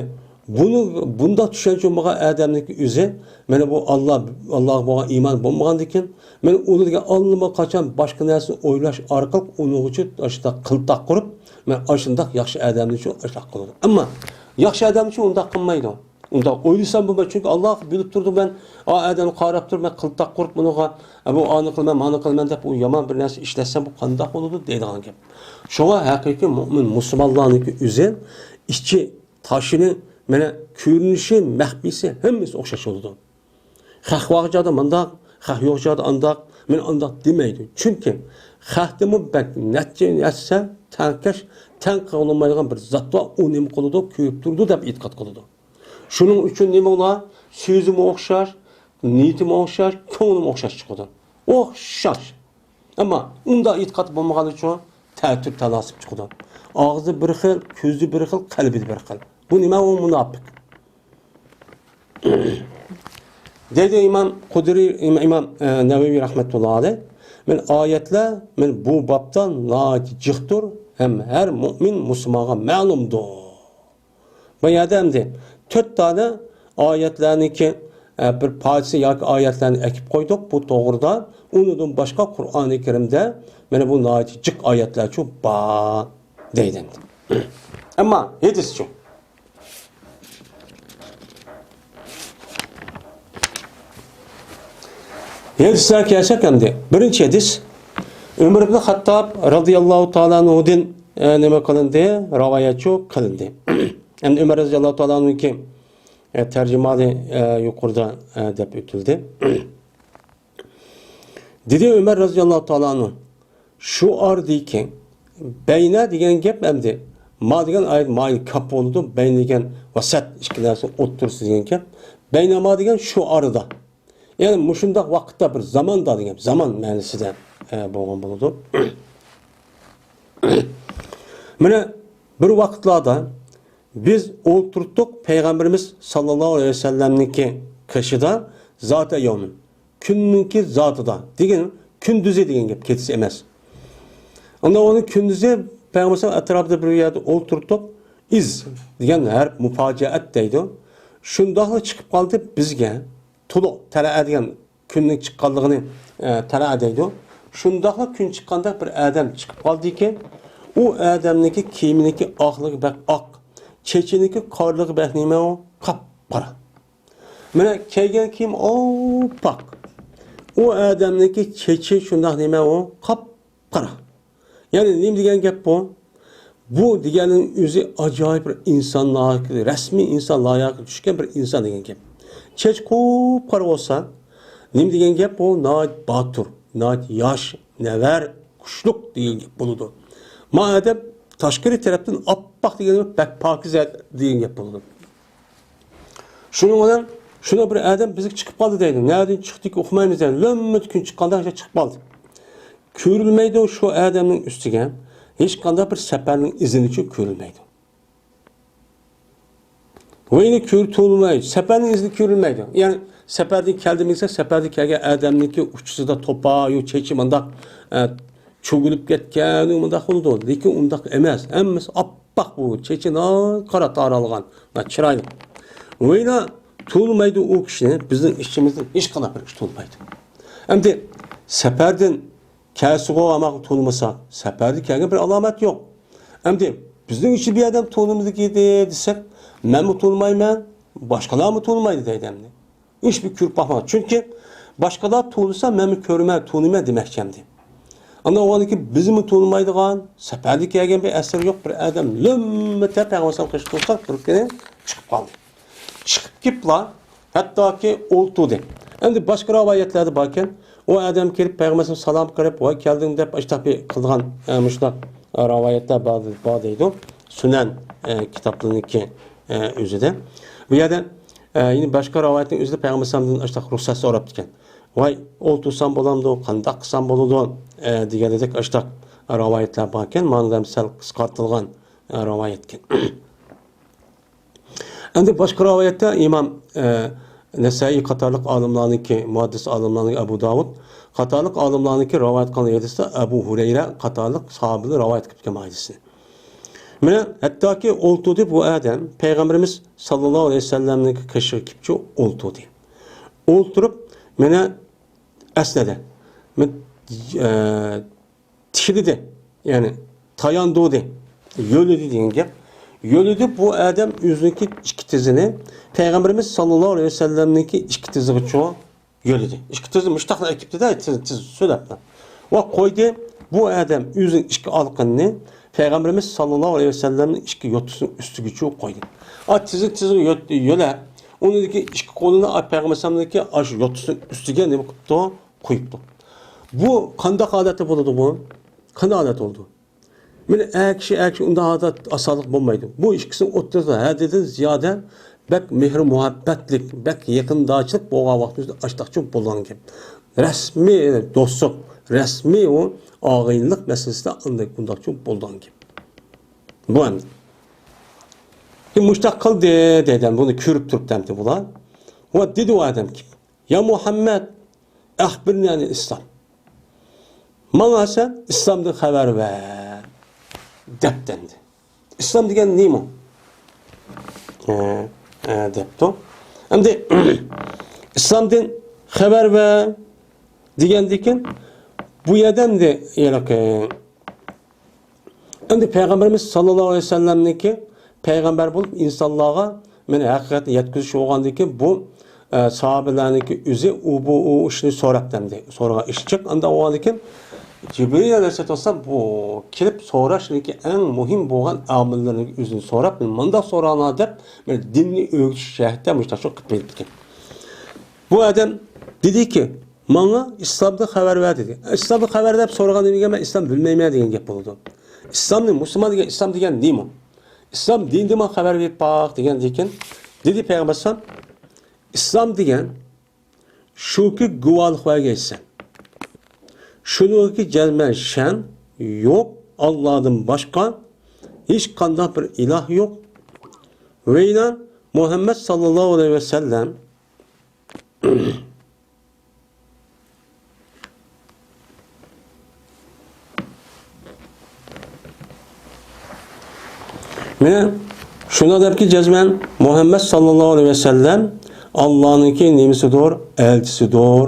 بۇنى، بۇنداق چۈشەنچە بولمىغان ئادەمنىڭكى ئۆزى، مانا بۇ ئاللا، ئاللاغا بولغان ئىمان بولمىغاندىكىن، مانا ئۇنى دېگەن ئاللىماقاچان باشقا نەرسىنى ئويلاش ئارقىلىق ئۇنىڭ ئۈچۈن ئاشۇنداق قىلتاق قۇرۇپ، مانا ئاشۇنداق ياخشى ئادەمنىڭ ئۈچۈن ئاشۇنداق قىلىدۇ. ئەمما ياخشى ئادەم ئۈچۈن ئۇنداق قىلمايدۇ. ئۇنداق ئويلىسام بولمايدۇ، چۈنكى ئاللا بىلىپ تۇرىدۇ، مەن ئا ئادەمنى قاراپ تۇرۇپ، مەن قىلتاق قۇرۇپ ئۇنىڭغا، ئە، بۇ ئانى قىلىمەن، مانى قىلىمەن دەپ، ئۇ يامان بىر نەرسە ئىشلەتسەم، بۇ قانداق بولىدۇ دەيدىغان گەپ. شۇڭا ھەقىقىي مۆمىن مۇسۇلمانلارنىڭكى ئۆزى ئىچى تاشىنى، مانا كۆرۈنۈشى، مەخپىيسى ھەممىسى ئوخشاش بولىدۇ. خەق بار جايدا مۇنداق، خەق يوق جايدا ئانداق، مەن ئانداق دېمەيدۇ. چۈنكى خەقتىمۇ بەك نەچچە نەرسە تەڭكەش، تەڭ قىلالمايدىغان بىر زات بار، ئۇ نېمە قىلىدۇ، كۆرۈپ تۇرىدۇ دەپ ئېتىقاد قىلىدۇ. شۇنىڭ ئۈچۈن نېمە ئۇلار؟ سۆزىمۇ ئوخشاش، نىيىتىمۇ ئوخشاش، كۆڭلىمۇ ئوخشاش چىقىدۇ. ئوخشاش. ئەمما ئۇنداق ئېتىقاد بولمىغانلىقى ئۈچۈن تەتۈر تاناسىپ چىقىدۇ. ئاغزى بىر خىل، كۆزى بىر خىل، قەلبى بىر خىل. بۇ نېمە؟ ئۇ مۇناپىق. دەيدۇ ئىمام قۇدرى، ئىم-، ئىمام، ئە، نەۋەۋى رەھمەتۇللا ئەلەيھ. مەن ئايەتلەر، مەن بۇ بابتا ناھايىتى جىقتۇر ھەم ھەر مۆمىن مۇسۇلمانغا مەلۇمدۇر. بۇ يەردە ئەمدى تۆت دانە ئايەتلەرنىڭكى، ئە، بىر پارچىسى ياكى ئايەتلەرنى ئەكىپ قويدۇق بۇ توغرىدا. ئۇنىڭدىن باشقا قۇرئانى كەرىمدە مانا بۇ ناھايىتى جىق ئايەتلەرچۇ بار دەيدۇ ئەمدى. ئەمما ھەدىسچۇ؟ ھەدىسلەرگە كەلسەك ئەمدى. بىرىنچى ھەدىس ئۆمەر ئىبن خەتتاب رازىياللاھۇ تائالا ئەنھۇدىن، ئە، نېمە قىلىندى؟ رىۋايەتچۇ قىلىندى. ئەمدى ئۆمەر رازىياللاھۇ تائالا ئەنھۇنىڭكى، ئە، تەرجىمىھالى، ئە، يۇقىرىدا، ئە، دەپ ئۆتۈلدى. دېدى ئۆمەر رازىياللاھۇ تائالا ئەنھۇ، شۇ ئارىدىكى، بەينە دېگەن گەپ ئەمدى، ما دېگەن ئايەت مايىل كاپ بولىدۇ، بەينە دېگەن ۋەسەت، ئىككى نەرسە ئوتتۇرىسى دېگەن گەپ. بەينە ما دېگەن شۇ ئارىدا. يەنى مۇشۇنداق ۋاقىتتا، بىر زاماندا دېگەن، زامان مەنىسىدە، ئە، بولغان بولىدۇ. مانا بىر ۋاقىتلاردا بىز ئولتۇرتتۇق پەيغەمبىرىمىز ساللاللاھۇ ئەلەيھى ۋەسەللەمنىڭكى قېشىدا، زاتە يەۋمىن، كۈننىڭكى زاتىدا دېگەن، كۈندۈزى دېگەن گەپ، كېچىسى ئەمەس. ئاندىن ئۇنى كۈندۈزى پەيغەمبەر ئەتراپىدا بىر يەردە ئولتۇرتتۇق، ئىز دېگەن ھەرپ مۇپاجەئەت دەيدۇ. شۇنداقلا چىقىپ قالدى بىزگە. تولۇق تەلەئە دېگەن كۈننىڭ چىققانلىقىنى، ئە، تەلەئە دەيدۇ. شۇنداقلا كۈن چىققاندا بىر ئادەم چىقىپ قالدىكى، ئۇ ئادەمنىڭكى كىيىمىنىڭكى ئاقلىقى بەك ئاق، چېچىنىڭكى قارىلىقى بەك نېمە ئۇ؟ قاپقارا. مانا كىيگەن كىيىم ئاپئاق. ئۇ ئادەمنىڭكى چېچى شۇنداق نېمە ئۇ؟ قاپقارا. يەنى نېمە دېگەن گەپ بۇ؟ بۇ دېگەننىڭ ئۆزى ئاجايىپ بىر ئىنسان لايىقى، رەسمىي ئىنسان لايىقىغا چۈشكەن بىر ئىنسان دېگەن گەپ. چېچى قۇپقارا بولسا، نېمە دېگەن گەپ بۇ؟ ناھايىتى باتۇر، ناھايىتى ياش، نەۋەر، كۈچلۈك دېگەن گەپ بولىدۇ. ما ئادەم تاشقىرى تەرەپتىن ئاپئاق دېگەن گەپ بەك پاكىزە دېگەن گەپ بولىدۇ. شۇنىڭ بىلەن شۇنداق بىر ئادەم بىزگە چىقىپ قالدى دەيدۇ. نەدىن چىقتىكى ئۇقمايمىز دەيدۇ. لۆممىدە كۈن چىققاندا چىقىپ قالدى. كۆرۈلمەيدۇ شۇ ئادەمنىڭ ئۈستىگە ھېچقانداق بىر سەپەرنىڭ ئىزىنىچۇ كۆرۈلمەيدۇ. ۋەينى كۆر-، تونۇلمايدۇ. سەپەرنىڭ ئىزى كۆرۈلمەيدۇ. يەنى سەپەردىن كەلدى دېسە، سەپەردىن كەلگەن ئادەمنىڭكى ئۇچىسىدا توپا، يو چېچى مۇنداق، ئە، چۆگۈلۈپ كەتكەن، مۇنداق بولىدۇ. لېكىن ئۇنداق ئەمەس. ھەممىسى ئاپئاق بۇ. چېچى ناھايىتى قارا تارالغان. ناھايىتى چىرايلىق. ۋەينى تونۇلمايدۇ ئۇ كىشىنى. بىزنىڭ ئىچىمىزدىن ھېچقانداق بىر كىشى تونۇلمايدۇ. ئەمدى سەپەردىن كەلسىغۇ ئاماقنى تونۇمىساق، سەپەردە كەلگەن بىر ئالامەت يوق. ئەمدى بىزنىڭ ئىچىدە بىر ئادەم تونۇمىدىكى دېسەك، مەنمۇ تونۇمايمەن، باشقىلارمۇ تونۇمايدۇ دەيدۇ ئەمدى. ھېچ بىر كۆرۈپ باقمىغان. چۈنكى باشقىلار تونۇسا، مەنمۇ كۆرىمەن، تونۇيمەن دېمەكچى ئەمدى. ئاندىن ئۇنىڭدىن كېيىن بىزمۇ تونۇمايدىغان، سەپەردە كەلگەن بىر ئەسەر يوق، بىر ئادەم لۆممىتە پەيغەمبەر ئەلەيھىسسالام قېشىغا تۇرسا، تۇرۇپ كېلىپ چىقىپ قالدى. چىقىپ كېلىپلا، ھەتتاكى ئولتۇردى. ئەمدى باشقا رىۋايەتلەردە باركەن، ئۇ ئادەم كېلىپ پەيغەمبەر ئەلەيھىسسالام سالام قىلىپ، ۋاي كەلدىڭ دەپ ئاشتاق بىر قىلغان، ئە، مۇشۇنداق، ئە، رىۋايەتلەر بار، بار دەيدۇ. سۇنەن، ئە، كىتابلىرىنىڭكى، ئە، ئۆزىدە. بۇ يەردە، ئە، يەنە باشقا رىۋايەتنىڭ ئۆزىدە پەيغەمبەر ئەلەيھىسسالامدىن ئاشتاق رۇخسەت سوراپتىكەن. ۋاي، ئولتۇرسام بولامدۇ، قانداق قىلسام بولىدۇ، ئە، دېگەندەك ئاشتاق رىۋايەتلەر باركەن. مانا سەل قىسقارتىلغان، ئە، رىۋايەتكەن. ئەمدى باشقا رىۋايەتتە ئىمام، ئە، نەسائىي قاتارلىق ئالىملارنىڭكى، مۇھەددىس ئالىملارنىڭ، ئەبۇ داۋۇد قاتارلىق ئالىملارنىڭكى رىۋايەت قىلغان ھەدىستە ئەبۇ ھۇرەيرە قاتارلىق ساھابىلەر رىۋايەت قىلىپ كەلگەن ھەدىسنى. مانا ھەتتاكى ئولتۇردى بۇ ئادەم، پەيغەمبىرىمىز ساللاللاھۇ ئەلەيھى ۋەسەللەمنىڭ قېشىغا كېلىپچۇ ئولتۇردى. ئولتۇرۇپ، مانا ئەسنەدە، مانا، ئە، تىكلىدى، يەنى تاياندۇردى، يۆلىدى دېگەن گەپ. يۆلىدى بۇ ئادەم ئۆزىنىڭكى ئىككى تىزىنى پەيغەمبىرىمىز ساللاللاھۇ ئەلەيھى ۋەسەللەمنىڭكى ئىككى تىزىغىچۇ يۆلىدى. ئىككى تىزى مۇشتاقلا ئەكىپتىدە، تىز، تىز سۆلەپلا. ۋە قويدى بۇ ئادەم ئۆزىنىڭ ئىككى ئالىقىنىنى پەيغەمبىرىمىز ساللاللاھۇ ئەلەيھى ۋەسەللەمنىڭ ئىككى يوتىسىنىڭ ئۈستىگىچۇ قويدى. ئا، تىزى، تىزىغا يۆت-، يۆلەپ، ئۇنىڭدىكى ئىككى قولىنى، ئا، پەيغەمبەر ئەلەيھىسسالامنىڭكى ئاشۇ يوتىسىنىڭ ئۈستىگە نېمە قىپتۇ؟ قويۇپتۇ. بۇ قانداق ھالەتتە بولىدۇ بۇ؟ قانداق ھالەت بولىدۇ؟ مانا ئەر كىشى، ئەر كىشى ئۇنداق ھالەتتە ئاسانلىق بولمايدۇ. بۇ ئىككىسىنىڭ ئوتتۇرىسىدا ھەددىدىن زىيادە بەك مېھرى مۇھەببەتلىك، بەك يېقىنداشلىق بولغان ۋاقتىمىزدا ئاشتاقچۇ بولغان گەپ. رەسمىي دوستلۇق، رەسمىي ئۇ ئاغىنىلىق مەسىلىسىدە ئانداق بۇنداقچۇ بولغان گەپ. بۇ ئەمدى. مۇشتاق قىلدى دەيدۇ، بۇنى كۆرۈپ تۇرۇپتۇ ئەمدى بۇلار. ۋە دېدى ئۇ ئادەم كېلىپ، يا مۇھەممەد، ئەخبىرنى ئەنىل ئىسلام. ماڭا سەن ئىسلامدىن خەۋەر بەر، دەپتۇ ئەمدى. ئىسلام دېگەن نېمە؟ ئە، ئە، دەپتۇ. ئەمدى ئىسلامدىن خەۋەر بەر دېگەندىكىن بۇ يەردە ئەمدى ھېلىقى ئەمدى پەيغەمبىرىمىز ساللاللاھۇ ئەلەيھى ۋەسەللەمنىڭكى پەيغەمبەر بولۇپ ئىنسانلارغا مانا ھەقىقەتنى يەتكۈزۈش بولغاندىكىن بۇ، ئە، ساھابىلەرنىڭكى ئۆزى ئۇ، بۇ، ئۇ ئىشنى سوراپتۇ ئەمدى. سورىغان ئىش جىق. ئاندىن ئۇنىڭدىن كېيىن جىبرىل ئەلەيھىسسالاتۇ ۋەسسالام بۇ كېلىپ سوراشنىڭكى ئەڭ مۇھىم بولغان ئامىللىرىنىڭ ئۆزىنى سوراپ، مانا مۇنداق سوراڭلار دەپ، مانا دىننى ئۆگىتىش جەھەتتە مۇشۇنداق قىلىپ بېرىپتىكەن. بۇ ئادەم دېدىكى، ماڭا ئىسلامدىن خەۋەر بەر دېدى. ئىسلامدىن خەۋەر دەپ سورىغاندىن كېيىن مەن ئىسلام بىلمەيمەن دېگەن گەپ بولىدۇ. ئىسلامنى، مۇسۇلمان دېگەن، ئىسلام دېگەن نېمە؟ ئىسلام دىنىدىن ماڭا خەۋەر بېرىپ باق دېگەندىن كېيىن دېدى پەيغەمبەر ئەلەيھىسسالام، ئىسلام دېگەن شۇكى، گۇۋاھلىق بەرگەيسەن، شۇنىڭغىكى جەزمەن شەن يوق، ئاللادىن باشقا ھېچقانداق بىر ئىلاھ يوق. ۋەينان مۇھەممەد ساللاللاھۇ ئەلەيھى ۋەسەللەم مانا شۇنداق دەپكى جەزمەن، مۇھەممەد ساللاللاھۇ ئەلەيھى ۋەسەللەم ئاللانىڭكى نېمىسىدۇر، ئەلچىسىدۇر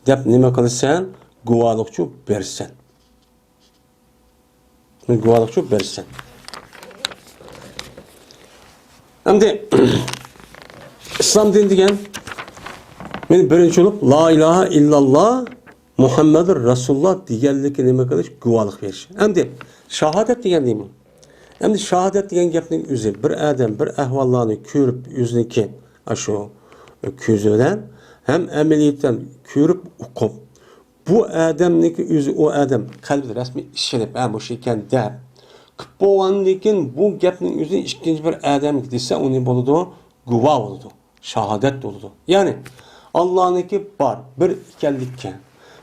دەپ نېمە قىلىسەن؟ گۇۋاھلىقچۇ بېرىسەن. گۇۋاھلىقچۇ بەرسەن. ئەمدى ئىسلام دىنى دېگەن مېنى بىرىنچى بولۇپ لا ئىلاھە ئىللاللا مۇھەممەدۇر رەسۇلۇللا دېگەنلىكى نېمە قىلىش؟ گۇۋاھلىق بېرىش. ئەمدى شاھادەت دېگەن نېمە؟ ئەمدى شاھادەت دېگەن گەپنىڭ ئۆزى بىر ئادەم بىر ئەھۋاللارنى كۆرۈپ ئۆزىنىڭكى ئاشۇ كۆزى بىلەن ھەم ئەمەلىيەتتىن كۆرۈپ ئۇقۇپ بۇ ئادەمنىڭكى ئۆزى، ئۇ ئادەم قەلبىدە رەسمىي ئىشىنىپ، ھە، مۇشۇ ئىكەن دەپ، قىپ بولغاندىن كېيىن بۇ گەپنىڭ ئۆزىنى ئىككىنچى بىر ئادەمگە دېسە، ئۇنى بولىدۇ، گۇۋاھ بولىدۇ، شاھادەت بولىدۇ. يەنى، ئاللانىڭكى بار، بىر ئىكەنلىككە،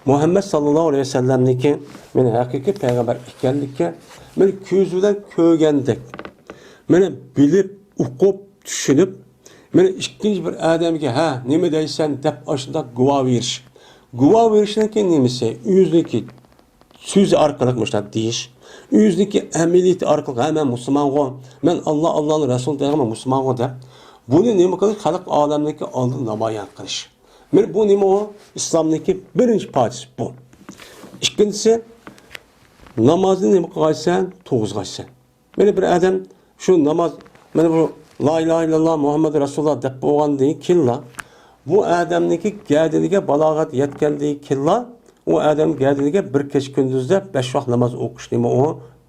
مۇھەممەد ساللاللاھۇ ئەلەيھى ۋەسەللەمنىڭكى مېنى ھەقىقىي پەيغەمبەر ئىكەنلىككە، مېنى كۆز بىلەن كۆرگەندەك، مېنى بىلىپ، ئۇقۇپ، چۈشىنىپ، مانا ئىككىنچى بىر ئادەمگە، ھە، نېمە دەيسەن دەپ ئاشۇنداق گۇۋاھ بېرىش. گۇۋاھ بېرىشنىڭكى نېمىسى؟ ئۆزىنىڭكى سۆزى ئارقىلىق مۇشۇنداق دېيىش. ئۆزىنىڭكى ئەمەلىيىتى ئارقىلىق، ھە، مەن مۇسۇلمانغۇ، مەن ئاللا، ئاللانىڭ رەسۇلى دەيدىغان مەن مۇسۇلمانغۇ دەپ، بۇنى نېمە قىلىش؟ خەلق ئالەمنىڭكى ئالدىدا نامايان قىلىش. مانا بۇ نېمە ئۇ؟ ئىسلامنىڭكى بىرىنچى پارچىسى بۇ. ئىككىنچىسى، نامازنى نېمە قىلغايسەن؟ تۇرغۇزغايسەن. مانا بىر ئادەم شۇ ناماز، مانا بۇ لا ئىلاھە ئىللاللا مۇھەممەد رەسۇلۇللا دەپ بولغاندىن كېيىنلا، بۇ ئادەمنىڭكى گەدىنىگە بالاغەت يەتكەندىن كېيىنلا، ئۇ ئادەم گەدىنىگە بىر كېچە كۈندۈزدە بەش ۋاق ناماز ئوقۇش نېمە ئۇ؟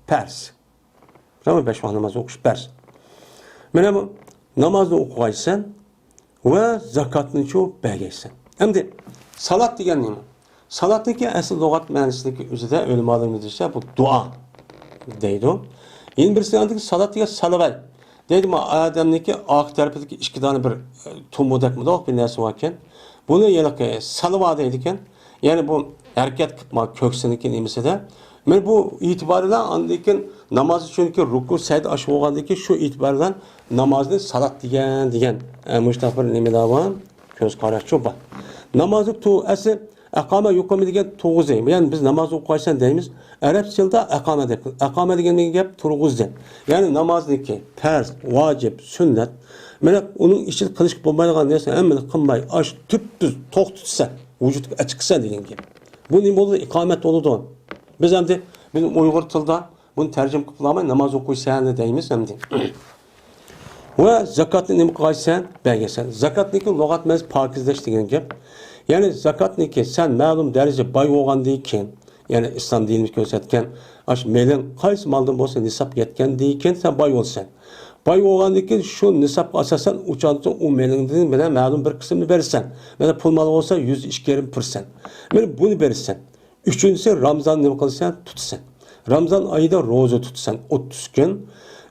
پەرز. تامام، بەش ۋاق ناماز ئوقۇش پەرز. مانا بۇ نامازنى ئوقۇغايسەن ۋە زاكاتنىچۇ بەرگەيسەن. ئەمدى سالات دېگەن نېمە؟ سالاتنىڭكى ئەسلى لۇغەت مەنىسىدىكى ئۆزىدە ئۆلىمالىرىمىز دېسە، بۇ دۇئا دەيدۇ. يەنە بىرسى ئاندىكى سالات دېگەن سالىۋەي دەيدۇ. ما ئادەمنىڭكى ئارقا تەرىپىدىكى ئىككى دانە بىر، ئە، تومۇردەك مۇنداق بىر نەرسە باركەن. بۇنى يەنە سالىۋا دەيدىكەن. يەنى بۇ ھەرىكەت قىلىپ ما كۆكسىنىڭكى نېمىسىدە. مانا بۇ ئېتىبارى بىلەن ئاندىن كېيىن ناماز ئۈچۈنكى رۇكۇ سەجدە ئاشۇپ بولغاندىن كېيىن شۇ ئېتىبارى بىلەن نامازنى سالات دېگەن، دېگەن، ئە، مۇشۇنداق بىر نېمىلەر بار. كۆز قاراشچۇ بار. نامازنى تو-، ئەسلى ئەقامە يۇقۇمى دېگەن تۇرغۇزى. يەنى بىز ناماز ئوقۇيسەن دەيمىز. ئەرەبچە تىلدا ئەقامە دەپ. ئەقامە دېگەن گەپ تۇرغۇز دەپ. يەنى نامازنىڭكى پەرز، ۋاجىپ، سۈننەت. مانا ئۇنىڭ ئىچىدە قىلىشقا بولمايدىغان نەرسە ھەممىنى قىلماي، ئاش تۈپتۈز توختىتىسەن، ۋۇجۇدقا ئەچىقىسەن دېگەن گەپ. بۇ نېمە بولىدۇ؟ ئىقامەت بولىدۇ. بىز ئەمدى بىز ئۇيغۇر تىلدا بۇنى تەرجىمە قىلىپ بولالماي، ناماز ئوقۇيسەن دەيمىز ئەمدى. ۋە زاكاتنى نېمە قىلغايسەن؟ بەرگەيسەن. زاكاتنىڭكى لۇغەت مەنىسى پاكىزلەش دېگەن گەپ. يەنى زاكاتنىڭكى سەن مەلۇم دەرىجە باي بولغاندىن كېيىن، يەنى ئىسلام دىنىمىز كۆرسەتكەن ئاشۇ مېلىڭ قايسى مالدىن بولسا نىساب يەتكەندىن كېيىن سەن باي بولىسەن. باي بولغاندىن كېيىن شۇ نىسابقا ئاساسەن ئۇ چاغدا ئۇ مېلىڭدىن بىلەن مەلۇم بىر قىسمىنى بېرىسەن. مانا پۇل مال بولسا يۈزدە ئىككى يېرىم پىرسەنت. مانا بۇنى بېرىسەن. ئۈچىنچىسى، رامزان نېمە قىلىسەن؟ تۇتىسەن. رامزان ئايىدا روزا تۇتىسەن، ئوتتۇز كۈن.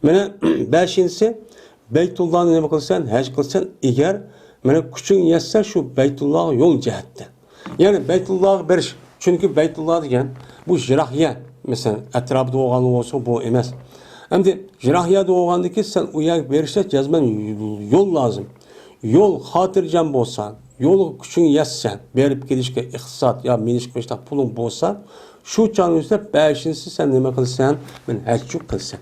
مانا، بەشىنچىسى، بەيتۇللانى نېمە قىلىسەن؟ ھەج قىلىسەن. ئەگەر، مانا، كۈچۈڭ يەتسە، شۇ بەيتۇللاغا يول جەھەتتە. يەنى بەيتۇللاغا بېرىش. چۈنكى بەيتۇللا دېگەن، بۇ يىراق يەر. مەسىلەن، ئەتراپىدا بولغان بولسا، بۇ ئەمەس. ئەمدى يىراق يەردە بولغاندىكىن، سەن ئۇ يەرگە بېرىشتە جەزمەن يول لازىم. يول خاتىرجەم بولسا، يولغا كۈچۈڭ يەتسە، بېرىپ كېلىشكە ئىقتىساد يا مىنىشكە مۇشۇنداق پۇلۇڭ بولسا، شۇ چاغنىڭ ئۆزىدە بەشىنچىسى سەن نېمە قىلىسەن؟ مەن ھەج قىلىسەن.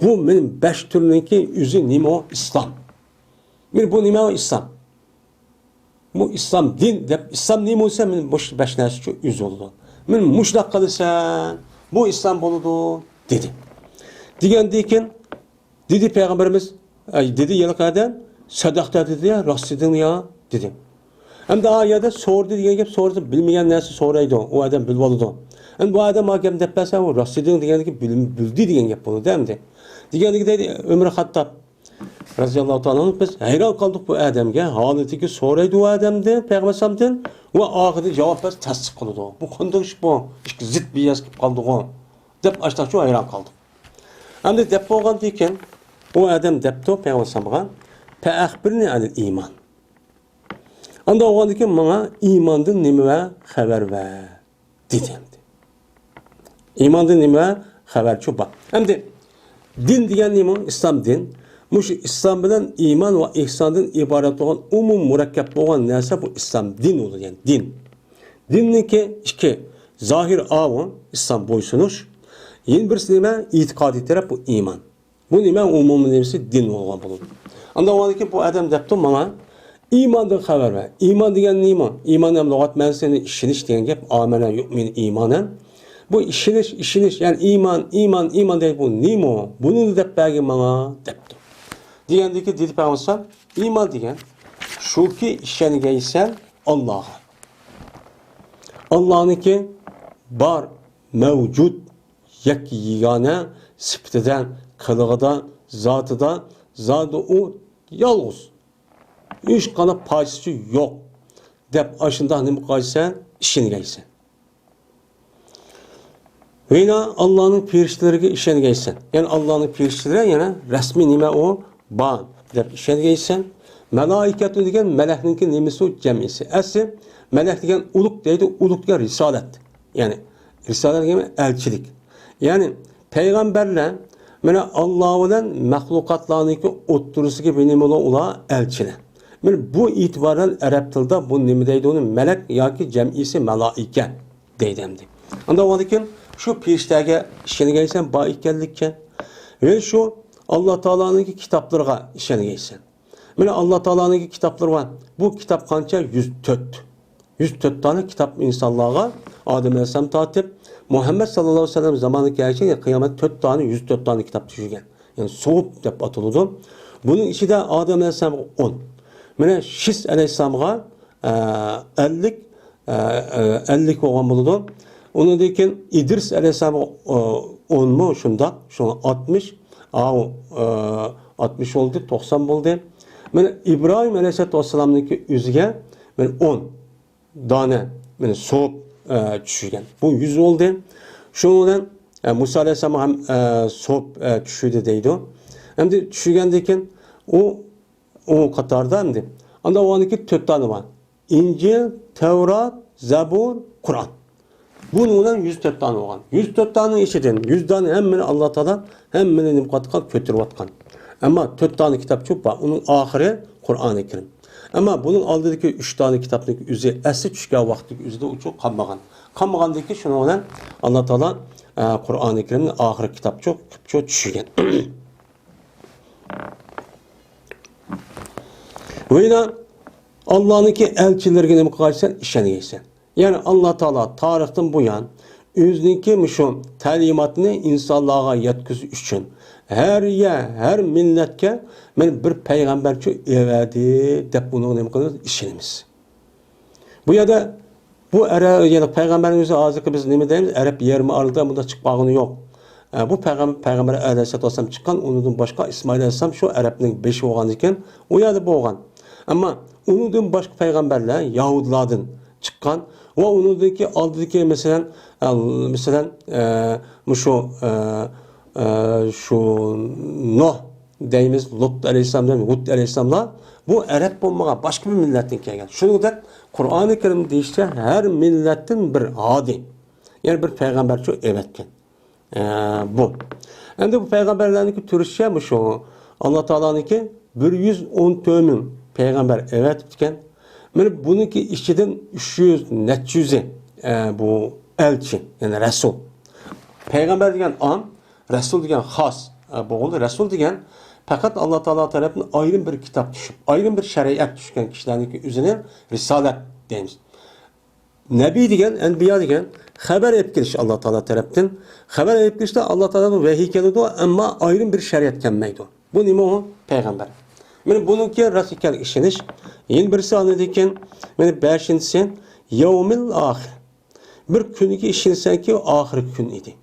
بۇ مېنىڭ بەش تۈرنىڭكى ئۆزى نېمە ئۇ؟ ئىسلام. مانا بۇ نېمە ئۇ؟ ئىسلام. بۇ ئىسلام دىن دەپ، ئىسلام نېمە بولسا، مانا مۇشۇ بەش نەرسە ئۈچۈن ئۆزى بولىدۇ. مانا مۇشۇنداق قىلىسەن، بۇ ئىسلام بولىدۇ، دېدى. دېگەندىن كېيىن، دېدى پەيغەمبىرىمىز، ئەي، دېدى ھېلىقى ئادەم، سەدەقتە دېدى يا، راست دېدىڭ يا، دېدى. ئەمدى ئا يەردە سورىدى دېگەن گەپ، سورىسا بىلمىگەن نەرسە سورايدۇ، ئۇ ئادەم بىلىۋالىدۇ. ئەمدى بۇ ئادەم ما گەپنى دەپ بەرسە، ئۇ راست دېدىڭ دېگەندىكى بىلدى دېگەن گەپ بولىدۇ ئەمدى. دېگەندىكى دەيدۇ، ئۆمەر خەتتاب رەزىياللاھۇ تائالا ئەنھۇ، بىز ھەيران قالدۇق بۇ ئادەمگە، ھالىتىكى سورايدۇ ئۇ ئادەمدىن، پەيغەمبەر ئەلەيھىسسالامدىن، ۋە ئاخىرىدا جاۋاب بەرسە تەستىق قىلىدۇ. بۇ قانداق ئىش بۇ؟ ئىككى زىت بىر ياز كېلىپ قالدىغۇ، دەپ ئاشتاقچۇ ھەيران قالدۇق. ئەمدى دەپ بولغاندىن كېيىن، ئۇ ئادەم دەپتۇ پەيغەمبەر ئەلەيھىسسالامغا، «فەئەخبىرنى ئەنىل ئىمان.» ئانداق بولغاندىن كېيىن ماڭا ئىماندىن نېمە ۋە خەۋەر بەر، دېدى ئەمدى. ئىماندىن نېمە خەۋەرچۇ بار؟ ئەمدى دىن دېگەن نېمە؟ ئىسلام دىن. مۇشۇ ئىسلام بىلەن ئىمان ۋە ئېھساندىن ئىبارەت بولغان ئومۇم مۇرەككەپ بولغان نەرسە بۇ ئىسلام دىن بولىدۇ، يەنى دىن. دىننىڭكى ئىككى زاھىر ئاۋۇ، ئىسلام بويسۇنۇش. يەنە بىرسى نېمە؟ ئېتىقادىي تەرەپ بۇ ئىمان. بۇ نېمە؟ ئومۇمىي نېمىسى دىن بولغان بولىدۇ. ئاندىن ئاندىن كېيىن بۇ ئادەم دەپتۇ ماڭا، ئىماندىن خەۋەر بەر. ئىمان دېگەن نېمە؟ ئىمان ھەم لۇغەت مەنىسى ئىشىنىش دېگەن گەپ. ئامەنە يۇئمىنۇ ئىمانەن. بۇ ئىشىنىش، ئىشىنىش، يەنى ئىمان، ئىمان، ئىمان دەيدۇ. بۇ نېمە؟ بۇنى دەپ بەرگىن ماڭا، دەپتۇ. دېگەندىكى دېدى پەيغەمبەر، ئىمان دېگەن شۇكى، ئىشەنگەيسەن ئاللاغا. ئاللانىڭكى بار، مەۋجۇت، يەككە يېگانە سۈپىتىدە، قىلىقىدا، زاتىدا، زادى ئۇ يالغۇز. ھېچقانداق پارچىسى يوق، دەپ ئاشۇنداق نېمە قىلغايسەن؟ ئىشەنگەيسەن. ۋىنا ئاللانىڭ پېرىشتىلىرىگە ئىشەنگەيسەن. يەنى ئاللانىڭ پېرىشتىلىرى يەنە رەسمىي نېمە ئۇ؟ بار، دەپ ئىشەنگەيسەن. مەلائىكەتۇ دېگەن مەلەكنىڭكى نېمىسى ئۇ؟ جەمئىسى. ئەسلى مەلەك دېگەن ئۇلۇغ دەيدۇ، ئۇلۇغ دېگەن رىسالەت. يەنى رىسالەت دېگەن ئەلچىلىك. يەنى پەيغەمبەرلەر مانا ئاللا بىلەن مەخلۇقاتلارنىڭكى ئوتتۇرىسىدىكى بىر نېمە بولۇ ئۇلار؟ ئەلچىلەر. مانا بۇ ئېتىبار بىلەن ئەرەب تىلىدا بۇ نېمە دەيدۇ ئۇنى؟ مەلەك ياكى جەمئىسى مەلائىكە دەيدۇ ئەمدى. ئاندىن ئۇنىڭدىن كېيىن شۇ پېرىشتەگە ئىشەنگەيسەن بار ئىكەنلىككە. ۋە شۇ ئاللا تائالانىڭكى كىتابلىرىغا ئىشەنگەيسەن. مانا ئاللا تائالانىڭكى كىتابلىرى بار. بۇ كىتاب قانچە؟ يۈز تۆت. يۈز تۆت دانە كىتاب ئىنسانلارغا ئادەم ئەلەيھىسسالام تارتىپ، مۇھەممەد ساللاللاھۇ ئەلەيھى ۋەسەللەم زامانىغا كەلگۈچە قىيامەت تۆت دانە، يۈز تۆت دانە كىتاب چۈشۈرگەن. يەنى سوھۇپ دەپ ئاتىلىدۇ. بۇنىڭ ئىچىدە ئادەم ئەلەيھىسسالامغا ئون. مانا شىس ئەلەيھىسسالامغا، ئە، ئەللىك، ئە، ئە، ئەللىك بولغان بولىدۇ. ئۇنىڭدىن كېيىن ئىدرىس ئەلەيھىسسالام، ئە، ئونمۇ شۇنداق، شۇڭا ئاتمىش، ئاۋۇ، ئە، ئاتمىش بولدى، توقسان بولدى. مانا ئىبراھىم ئەلەيھىسسالاتۇ ۋەسسالامنىڭكى ئۆزىگە مانا ئون دانە، مانا سوپ، ئە، چۈشۈرگەن. بۇ يۈز بولدى. شۇنىڭ بىلەن، ئە، مۇسا ئەلەيھىسسالامغا ھەم، ئە، سوپ، ئە، چۈشۈردى دەيدۇ. ئەمدى چۈشۈرگەندىن كېيىن ئۇ، ئۇ قاتاردا ئەمدى. ئاندىن ئۇنىڭكى تۆت دانە بار. ئىنجىل، تەۋرات، زەبۇر، قۇرئان. بۇنىڭ بىلەن يۈز تۆت دانە بولغان. يۈز تۆت دانىنىڭ ئىچىدىن يۈز دانە ھەممىنى ئاللا تائالا ھەممىنى نېمە قىلىۋاتقان؟ كۆتۈرۈۋاتقان. ئەمما تۆت دانە كىتابچۇ بار. ئۇنىڭ ئاخىرى قۇرئانى كەرىم. ئەمما بۇنىڭ ئالدىدىكى ئۈچ دانە كىتابنىڭ ئۆزى ئەسلى چۈشكەن ۋاقىتتىكى ئۆزىدە ئۇچۇر قالمىغان. قالمىغاندىكى شۇنىڭ بىلەن ئاللا تائالا، ئە، قۇرئانى كەرىمنى ئاخىرقى كىتابچۇ قىپچۇ چۈشۈرگەن. ۋە يەنە ئاللانىڭكى ئەلچىلىرىگە نېمە قىلغايسەن؟ ئىشەنگەيسەن. يەنى ئاللا تائالا تارىختىن بۇيان ئۆزىنىڭكى مۇشۇ تەلىماتىنى ئىنسانلارغا يەتكۈزۈش ئۈچۈن ھەر يەر، ھەر مىللەتكە مانا بىر پەيغەمبەرچۇ ئەۋەردى دەپ ئۇنىڭغا نېمە قىلىمىز؟ ئىشىنىمىز. بۇ يەردە بۇ ئەرە-، يەنى پەيغەمبەرنىڭ ئۆزى ھازىرقى بىز نېمە دەيمىز؟ ئەرەب يېرىم ئارىلىدا بۇنداق چىقىپ قالغىنى يوق. ئە، بۇ پەيغەم-، پەيغەمبەر ئەلەيھىسسالاتۇ ۋەسسالام چىققان، ئۇنىڭدىن باشقا ئىسمائىل ئەلەيھىسسالام شۇ ئەرەبنىڭ بېشى بولغاندىكىن، ئۇ يەردە بولغان. ئەمما ئۇنىڭدىن باشقا پەيغەمبەرلەر يەھۇدىيلاردىن چىققان ۋە ئۇنىڭدىكى ئالدىدىكى، مەسىلەن، ئە، مەسىلەن، ئە، مۇشۇ، ئە، ئە، شۇ نۇھ دەيمىز، لۇت ئەلەيھىسسالام دەيمىز، ھۇد ئەلەيھىسسالاملار، بۇ ئەرەب بولمىغان، باشقا بىر مىللەتتىن كەلگەن. شۇنىڭدەك قۇرئانى كەرىم دېيىشىچە ھەر مىللەتتىن بىر ھادى، يەنى بىر پەيغەمبەرچۇ ئەۋەتكەن. ئە، بۇ. ئەمدى بۇ پەيغەمبەرلەرنىڭكى تۈرىچە مۇشۇ. ئاللا تائالانىڭكى بىر يۈز ئون تۆت مىڭ پەيغەمبەر ئەۋەتىپتىكەن. مانا بۇنىڭكى ئىچىدىن ئۈچ يۈز نەچچە يۈزى، ئە، بۇ ئەلچى، يەنى رەسۇل. پەيغەمبەر دېگەن ئام، رەسۇل دېگەن خاس، ئە، بولغىلى. رەسۇل دېگەن پەقەت ئاللا تائالا تەرەپتىن ئايرىم بىر كىتاب چۈشۈپ، ئايرىم بىر شەرىئەت چۈشكەن كىشىلەرنىڭكى ئۆزىنى رىسالەت دەيمىز. نەبىي دېگەن، ئەنبىيا دېگەن خەۋەر ئېلىپ كېلىش ئاللا تائالا تەرەپتىن. خەۋەر ئېلىپ كېلىشتە ئاللا تائالادىن ۋەھىي كېلىدۇ، ئەمما ئايرىم بىر شەرىئەت كەلمەيدۇ. بۇ نېمە ئۇ؟ پەيغەمبەر. مانا بۇنىڭكى راست ئىكەنلىكىگە ئىشىنىش. يەنە بىرسى ئاندىن كېيىن، مانا بەشىنچىسى، يەۋمىل ئاخىر. بىر كۈنگە ئىشىنىسەنكى، ئاخىرقى كۈن ئىدى.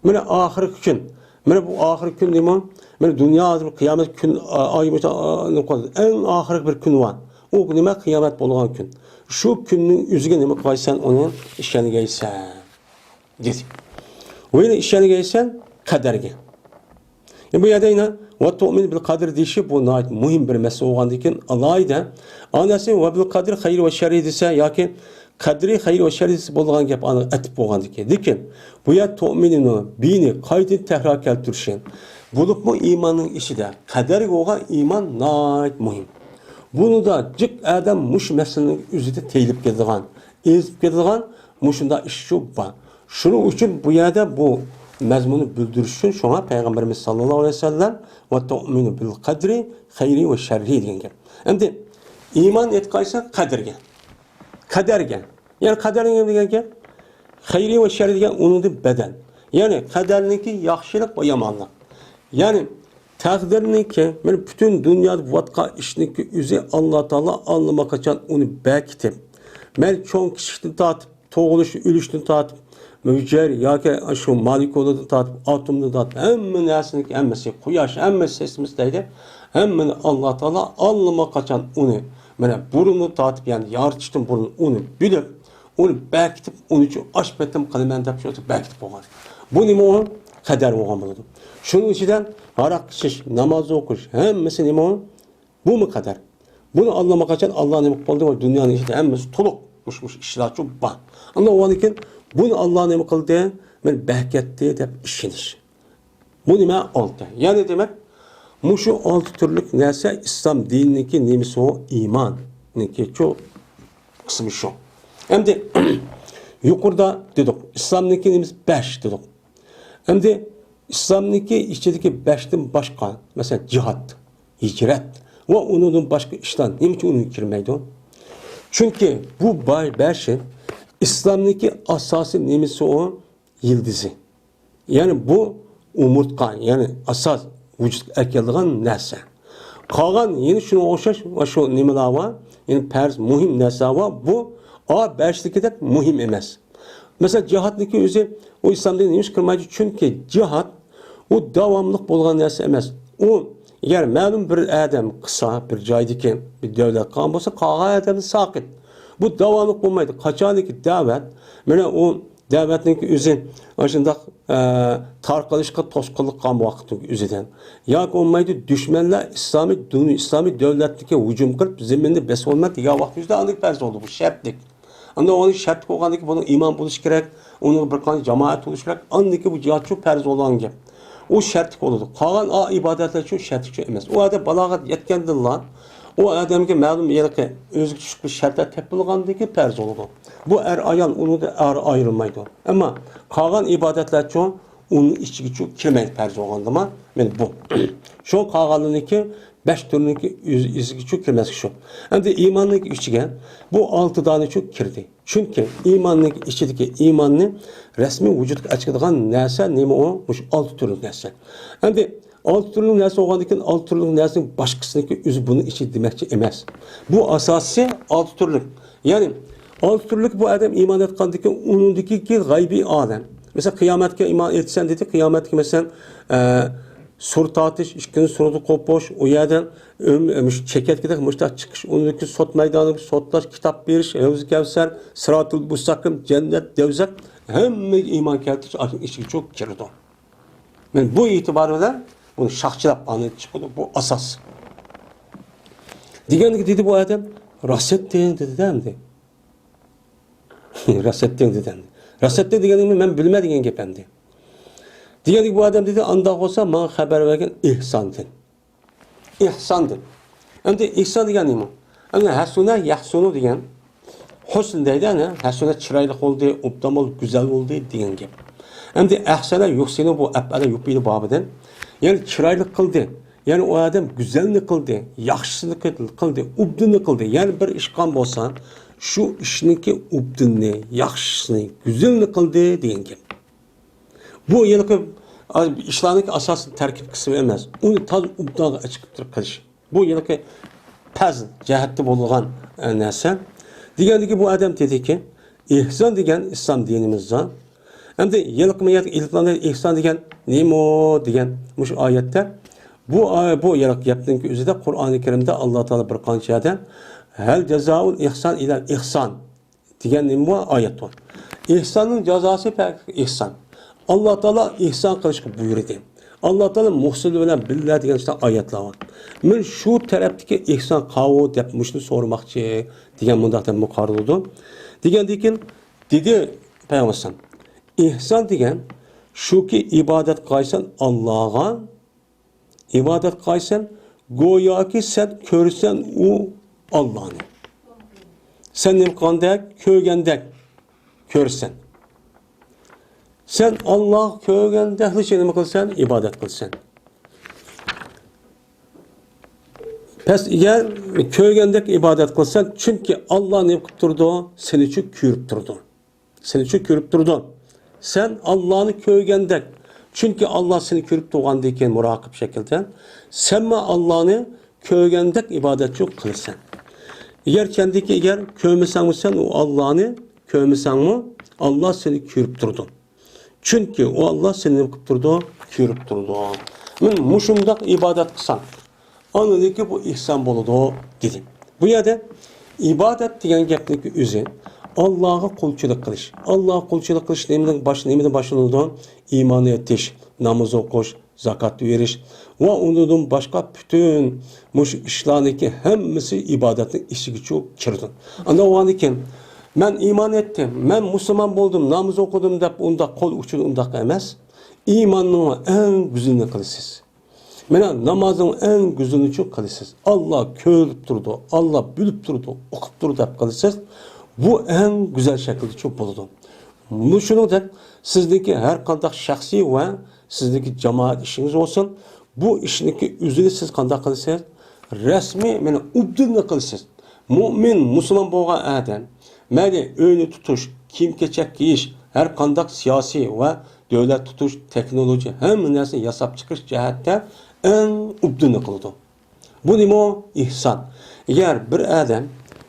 مانا ئاخىرقى كۈن. مانا بۇ ئاخىرقى كۈن نېمە؟ مانا دۇنيا ھازىر قىيامەت كۈن، ئا، ئاي، مۇشۇ، ئا، نېمە قىلىدۇ؟ ئەڭ ئاخىرقى بىر كۈن بار. ئۇ نېمە؟ قىيامەت بولغان كۈن. شۇ كۈننىڭ ئۆزىگە نېمە قىلغايسەن؟ ئۇنى ئىشەنگەيسەن، دېدى. ۋە يەنە ئىشەنگەيسەن قەدەرگە. بۇ يەردە يەنە «ۋە تۇئمىنۇ بىل قەدر» دېيىشى بۇ ناھايىتى مۇھىم بىر مەسىلە بولغاندىكىن، ئالاھىدە ئانىسى «ۋە بىل قەدر خەيرى ۋە شەررى» دېسە ياكى «قەدرى خەيرى ۋە شەررى» دېسە بولىدىغان گەپ، ئانا ئەتىپ بولغاندىكىن. لېكىن بۇ يەر «تۇئمىنۇ بىنى» قايتىدىن تەكرار كەلتۈرۈشى. بولۇپمۇ ئىماننىڭ ئىچىدە قەدەرگە بولغان ئىمان ناھايىتى مۇھىم. بۇنىدا جىق ئادەم مۇشۇ مەسىلىنىڭ ئۆزىدە تېيىلىپ كېتىدىغان، ئېزىپ كېتىدىغان مۇشۇنداق ئىش شۇ بار. شۇنىڭ ئۈچۈن بۇ يەردە بۇ مەزمۇننى بىلدۈرۈش ئۈچۈن شۇڭا پەيغەمبىرىمىز ساللاللاھۇ ئەلەيھى ۋەسەللەم «ۋە تۇئمىنۇ بىل قەدرى خەيرى ۋە شەررى» دېگەن گەپ. ئەمدى ئىمان ئېتىقاد قىلساق قەدىرگە، قەدەرگە. يەنى قەدەر نېمە دېگەن گەپ؟ خەيرى ۋە شەررى دېگەن ئۇنىڭدىن بەدەل. يەنى قەدەرنىڭكى ياخشىلىق ۋە يامانلىق. يەنى تەقدىرنىڭكى، مانا پۈتۈن دۇنيادا بولۇۋاتقان ئىشنىڭكى ئۆزى ئاللا تائالا ئاللىماقاچان ئۇنى بەكىتىپ، مەن چوڭ كىچىكتىن تارتىپ، تۇغۇلۇش، ئۆلۈشتىن تارتىپ، مۇجەر ياكى شۇ مولېكۇلىدىن تارتىپ، ئاتومدىن تارتىپ، ھەممە نەرسىنىڭكى ھەممىسى، قۇياش، ھەممە سىستېمىسى دەيدۇ. ھەممىنى ئاللا تائالا ئاللىماقاچان ئۇنى، مانا بۇرۇندىن تارتىپ، يەنى يارىتىشتىن بۇرۇن ئۇنى بىلىپ، ئۇنى بەكىتىپ، ئۇنى ئۈچۈن ئاش پېتىم قىلىمەن دەپ شۇ بەكىتىپ قويغان. بۇ نېمە ئۇ؟ قەدەر بولغان بولىدۇ. شۇنىڭ ئىچىدە ھاراق ئىچىش، ناماز ئوقۇش، ھەممىسى نېمە ئۇ؟ بۇمۇ قەدەر. بۇنى ئاللىماقاچان ئاللا نېمە قىلدى؟ ۋە دۇنيانىڭ ئىچىدە ھەممىسى تولۇق مۇشۇ، مۇشۇ ئىشلارچۇ بار. ئاندىن ئۇنىڭدىن كېيىن بۇنى ئاللا نېمە قىلدى؟ مانا بەكەتتى دەپ ئىشىنىش. بۇ نېمە؟ ئالتە. يەنى دېمەك، مۇشۇ ئالتە تۈرلۈك نەرسە ئىسلام دىنىنىڭكى نېمىسى ئۇ؟ ئىماننىڭكىچۇ قىسمى شۇ. ئەمدى يۇقىرىدا دېدۇق، ئىسلامنىڭكى نېمىسى؟ بەش دېدۇق. ئەمدى ئىسلامنىڭكى ئىچىدىكى بەشتىن باشقا، مەسىلەن، جىھاد، ھىجرەت ۋە ئۇنىڭدىن باشقا ئىشلار نېمە ئۈچۈن ئۇنىڭغا كىرمەيدۇ؟ چۈنكى بۇ باي-، بەشى ئىسلامنىڭكى ئاساسىي نېمىسى ئۇ؟ يىلدىزى. يەنى بۇ ئومۇرتقا، يەنى ئاساس ۋۇجۇدقا ئەكېلىدىغان نەرسە. قالغان يەنە شۇنىڭغا ئوخشاش ۋە شۇ نېمىلەر بار، يەنى پەرز مۇھىم نەرسىلەر بار. بۇ ئا بەشلىكىدەك مۇھىم ئەمەس. مەسىلەن، جىھادنىڭكى ئۆزى ئۇ ئىسلام دىنى نېمىش قىلمايدۇ؟ چۈنكى جىھاد ئۇ داۋاملىق بولغان نەرسە ئەمەس. ئۇ ئەگەر مەلۇم بىر ئادەم قىلسا، بىر جايدىكى بىر دۆلەت قىلغان بولسا، قالغان ئادەم ساقىت. بۇ داۋاملىق بولمايدۇ. قاچانكى دەۋەت، مانا ئۇ دەۋەتنىڭكى ئۆزى ئاشۇنداق، ئە، تارقىلىشقا توسقۇنلۇق قىلغان ۋاقىتنىڭ ئۆزىدە ياكى بولمايدۇ، دۈشمەنلەر ئىسلامىي دۇنيا، ئىسلامىي دۆلەتكە ھۇجۇم قىلىپ، زېمىننى بېسىۋالىمەن دېگەن ۋاقىت ئۆزىدە ئاندىن پەرز بولىدۇ. بۇ شەرتلىك. ئاندىن ئۇنىڭ شەرتلىك بولغاندىكى بۇنىڭ ئىمان بولۇشى كېرەك، ئۇنىڭ بىر قانچە جامائەت بولۇشى كېرەك، ئاندىن كېيىن بۇ جىھاد شۇ پەرز بولغان گەپ. ئۇ شەرتلىك بولىدۇ. قالغان ئا ئىبادەتلەر شۇ شەرتلىك شۇ ئەمەس. ئۇ ئادەم بالاغەت يەتكەندىنلا ئۇ ئادەمگە مەلۇم ھېلىقى ئۆزىگە چۈشلۈك بىر شەرتلەر تېپىلغاندىن كېيىن پەرز بولىدۇ. بۇ ئەر ئايال ئۇنىڭدىن ئارا ئايرىلمايدۇ. ئەمما قالغان ئىبادەتلەرچۇ ئۇنىڭ ئىچىگىچۇ كىرمەيدۇ پەرز بولغاندىما، مانا بۇ. شۇ قالغانلىرىنىڭكى بەش تۈرنىڭكى ئۆز-، ئۆزىگىچۇ كىرمەسلىك شۇ. ئەمدى ئىماننىڭكى ئىچىگە بۇ ئالتە دانىچۇ كىردى. چۈنكى ئىماننىڭكى ئىچىدىكى ئىماننى رەسمىي ۋۇجۇدقا ئەچىقىدىغان نەرسە نېمە ئۇ؟ مۇشۇ ئالتە تۈرلۈك نەرسە. ئەمدى ئالتە تۈرلۈك نەرسە بولغاندىكىن، ئالتە تۈرلۈك نەرسىنىڭ باشقىسىنىڭكى ئۆزى بۇنىڭ ئىچىدە دېمەكچى ئەمەس. بۇ ئاساسىي ئالتە تۈرلۈك. يەنى ئالتە تۈرلۈك بۇ ئادەم ئىمان ئېيتقاندىكىن ئۇنىڭدىكى غەيبىي ئالەم. مەسىلەن، قىيامەتكە ئىمان ئېيتىسەن دېدى. قىيامەتكە مەسىلەن، ئە، سۇر تارتىش، ئىككىنچى سۇردا قوپۇش، ئۇ يەردە ئۆم-، مۇشۇ چېكەتكىدەك مۇشتاق چىقىش، ئۇنىڭدىن كېيىن سوت مەيدانى، سوتلاش، كىتاب بېرىش، ھەۋزى كەۋسەر، سىراتىل مۇستەقىم، جەننەت، دەۋزەخ، ھەممىگە ئىمان كەلتۈرۈش ئاشۇنىڭ ئىچىگە چۆكۈپ كىرىدۇ. مەن بۇ ئېتىبار بىلەن بۇنى شاخچىلاپ ئاندىن چىقىدۇ، بۇ ئاساس. دېگەندىكى دېدى بۇ ئادەم، راست ئېيتتىڭ دېدى ئەمدى. راست ئېيتتىڭ دېدى ئەمدى. راست ئېيتتىڭ دېگەننى مەن بىلمەن دېگەن گەپ ئەمدى. دېگەندىكى بۇ ئادەم دېدى، ئانداق بولسا ماڭا خەۋەر بەرگىن ئېھساندىن. ئېھساندىن. ئەمدى ئېھسان دېگەن نېمە؟ ئەمدى ھەسۇنە يەھسۇنۇ دېگەن ھۇسن دەيدۇ، ئەنە، ھەسۇنە چىرايلىق بولدى، ئوبدان بولدى، گۈزەل بولدى دېگەن گەپ. ئەمدى ئەھسەنە يۇھسىنۇ بۇ ئەپئەلە يۇپىلى بابىدىن. يەنى چىرايلىق قىلدى. يەنى ئۇ ئادەم گۈزەلنى قىلدى، ياخشىسىنى قىل-، قىلدى، ئوبدىننى قىلدى. يەنى بىر ئىش قىلغان بولسا، شۇ ئىشنىڭكى ئوبدىننى، ياخشىسىنى، گۈزەلنى قىلدى دېگەن گەپ. بۇ ھېلىقى ئىشلارنىڭكى ئاساسىي تەركىب قىسمى ئەمەس. ئۇنى تازا ئوبدانغا ئەچىقىپ تۇرۇپ قىلىش. بۇ ھېلىقى پەز جەھەتتە بولغان، ئە، نەرسە. دېگەندىكى بۇ ئادەم دېدىكى، ئېھسان دېگەن ئىسلام دىنىمىزدا. ئەمدى ھېلىقى مەيەت ئېلىپلارنى ئېھسان دېگەن نېمە دېگەن مۇشۇ ئايەتتە. بۇ ئاي-، بۇ ھېلىقى گەپنىڭكى ئۆزىدە قۇرئانى كەرىمدە ئاللا تائالا بىر قانچە يەردە ھەل جازائۇل ئېھسان ئىلەل ئېھسان دېگەن نېمە بار؟ ئايەت بار. ئېھساننىڭ جازاسى پەقەت ئېھسان. ئاللا تائالا ئېھسان قىلىشقا بۇيرۇدى. ئاللا تائالا مۇھسىن بىلەن بىللە دېگەن شۇنداق ئايەتلەر بار. مەن شۇ تەرەپتىكى ئېھسان قاۋۇ دەپ مۇشۇنى سورىماقچى دېگەن مۇنداق دەپمۇ قارىلىدۇ. دېگەندىن كېيىن دېدى پەيغەمبەر ئەلەيھىسسالام، ئېھسان دېگەن شۇكى ئىبادەت قىلغايسەن ئاللاغا، ئىبادەت قىلغايسەن، گوياكى سەن كۆرىسەن ئۇ ئاللانى. سەن نېمە قىلغاندەك، كۆرگەندەك كۆرىسەن. سەن ئاللاغا كۆرگەندەكلا نېمە قىلىسەن؟ ئىبادەت قىلىسەن. پەس ئەگەر كۆرگەندەك ئىبادەت قىلىسەن، چۈنكى ئاللا نېمە قىلىپ تۇرىدۇ؟ سېنىچۇ كۆرۈپ تۇرىدۇ. سېنىچۇ كۆرۈپ تۇرىدۇ. سەن ئاللانى كۆرگەندەك، چۈنكى ئاللا سېنى كۆرۈپ تۇرغاندىن كېيىن مۇراقىب شەكىلدە، سەنمۇ ئاللانى كۆرگەندەك ئىبادەتچۇ قىلىسەن. ئەگەر كەندىكى ئەگەر كۆرمىسەڭمۇ سەن ئۇ ئاللانى، كۆرمىسەڭمۇ ئاللا سېنى كۆرۈپ تۇرىدۇ. چۈنكى ئۇ ئاللا سېنى نېمە قىلىپ تۇرىدۇ؟ كۆرۈپ تۇرىدۇ. مەن مۇشۇنداق ئىبادەت قىلسام، ئاندىن كېيىن بۇ ئېھسان بولىدۇ، دېدى. بۇ يەردە ئىبادەت دېگەن گەپنىڭكى ئۆزى ئاللاغا قۇلچىلىق قىلىش. ئاللاغا قۇلچىلىق قىلىش نېمىدىن باش-، نېمىدىن باشلىنىدۇ؟ ئىمان ئېيتىش، ناماز ئوقۇش، زاكات بېرىش ۋە ئۇنىڭدىن باشقا پۈتۈن مۇشۇ ئىشلارنىڭكى ھەممىسى ئىبادەتنىڭ ئىچىگىچۇ كىرىدۇ. ئاندىن ئۇنىڭدىن كېيىن، مەن ئىمان ئېيتتىم، مەن مۇسۇلمان بولدۇم، ناماز ئوقۇدۇم دەپ ئۇنداق قول ئۇچىدا ئۇنداق ئەمەس. ئىماننىڭ ئەڭ گۈزىلىنى قىلىسىز. مانا نامازنىڭ ئەڭ گۈزىلىنىچۇ قىلىسىز. ئاللا كۆرۈپ تۇرىدۇ، ئاللا بىلىپ تۇرىدۇ، ئۇقۇپ تۇرىدۇ دەپ قىلىسىز. بۇ ئەڭ گۈزەل شەكىلدىچۇ بولىدۇ. مۇشۇنىڭدەك سىزنىڭكى ھەر قانداق شەخسىي ۋە سىزنىڭكى جامائەت ئىشىڭىز بولسۇن، بۇ ئىشنىڭكى ئۆزىنى سىز قانداق قىلىسىز؟ رەسمىي، مانا، ئوبداننى قىلىسىز. مۇئمىن، مۇسۇلمان بولغان ئادەم، مەيلى ئۆينى تۇتۇش، كىيىم-كېچەك كىيىش، ھەر قانداق سىياسىي ۋە دۆلەت تۇتۇش، تېخنولوگىيە، ھەممە نەرسىنى ياساپ چىقىش جەھەتتە ئەڭ ئوبداننى قىلىدۇ. بۇ نېمە؟ ئېھسان. ئەگەر بىر ئادەم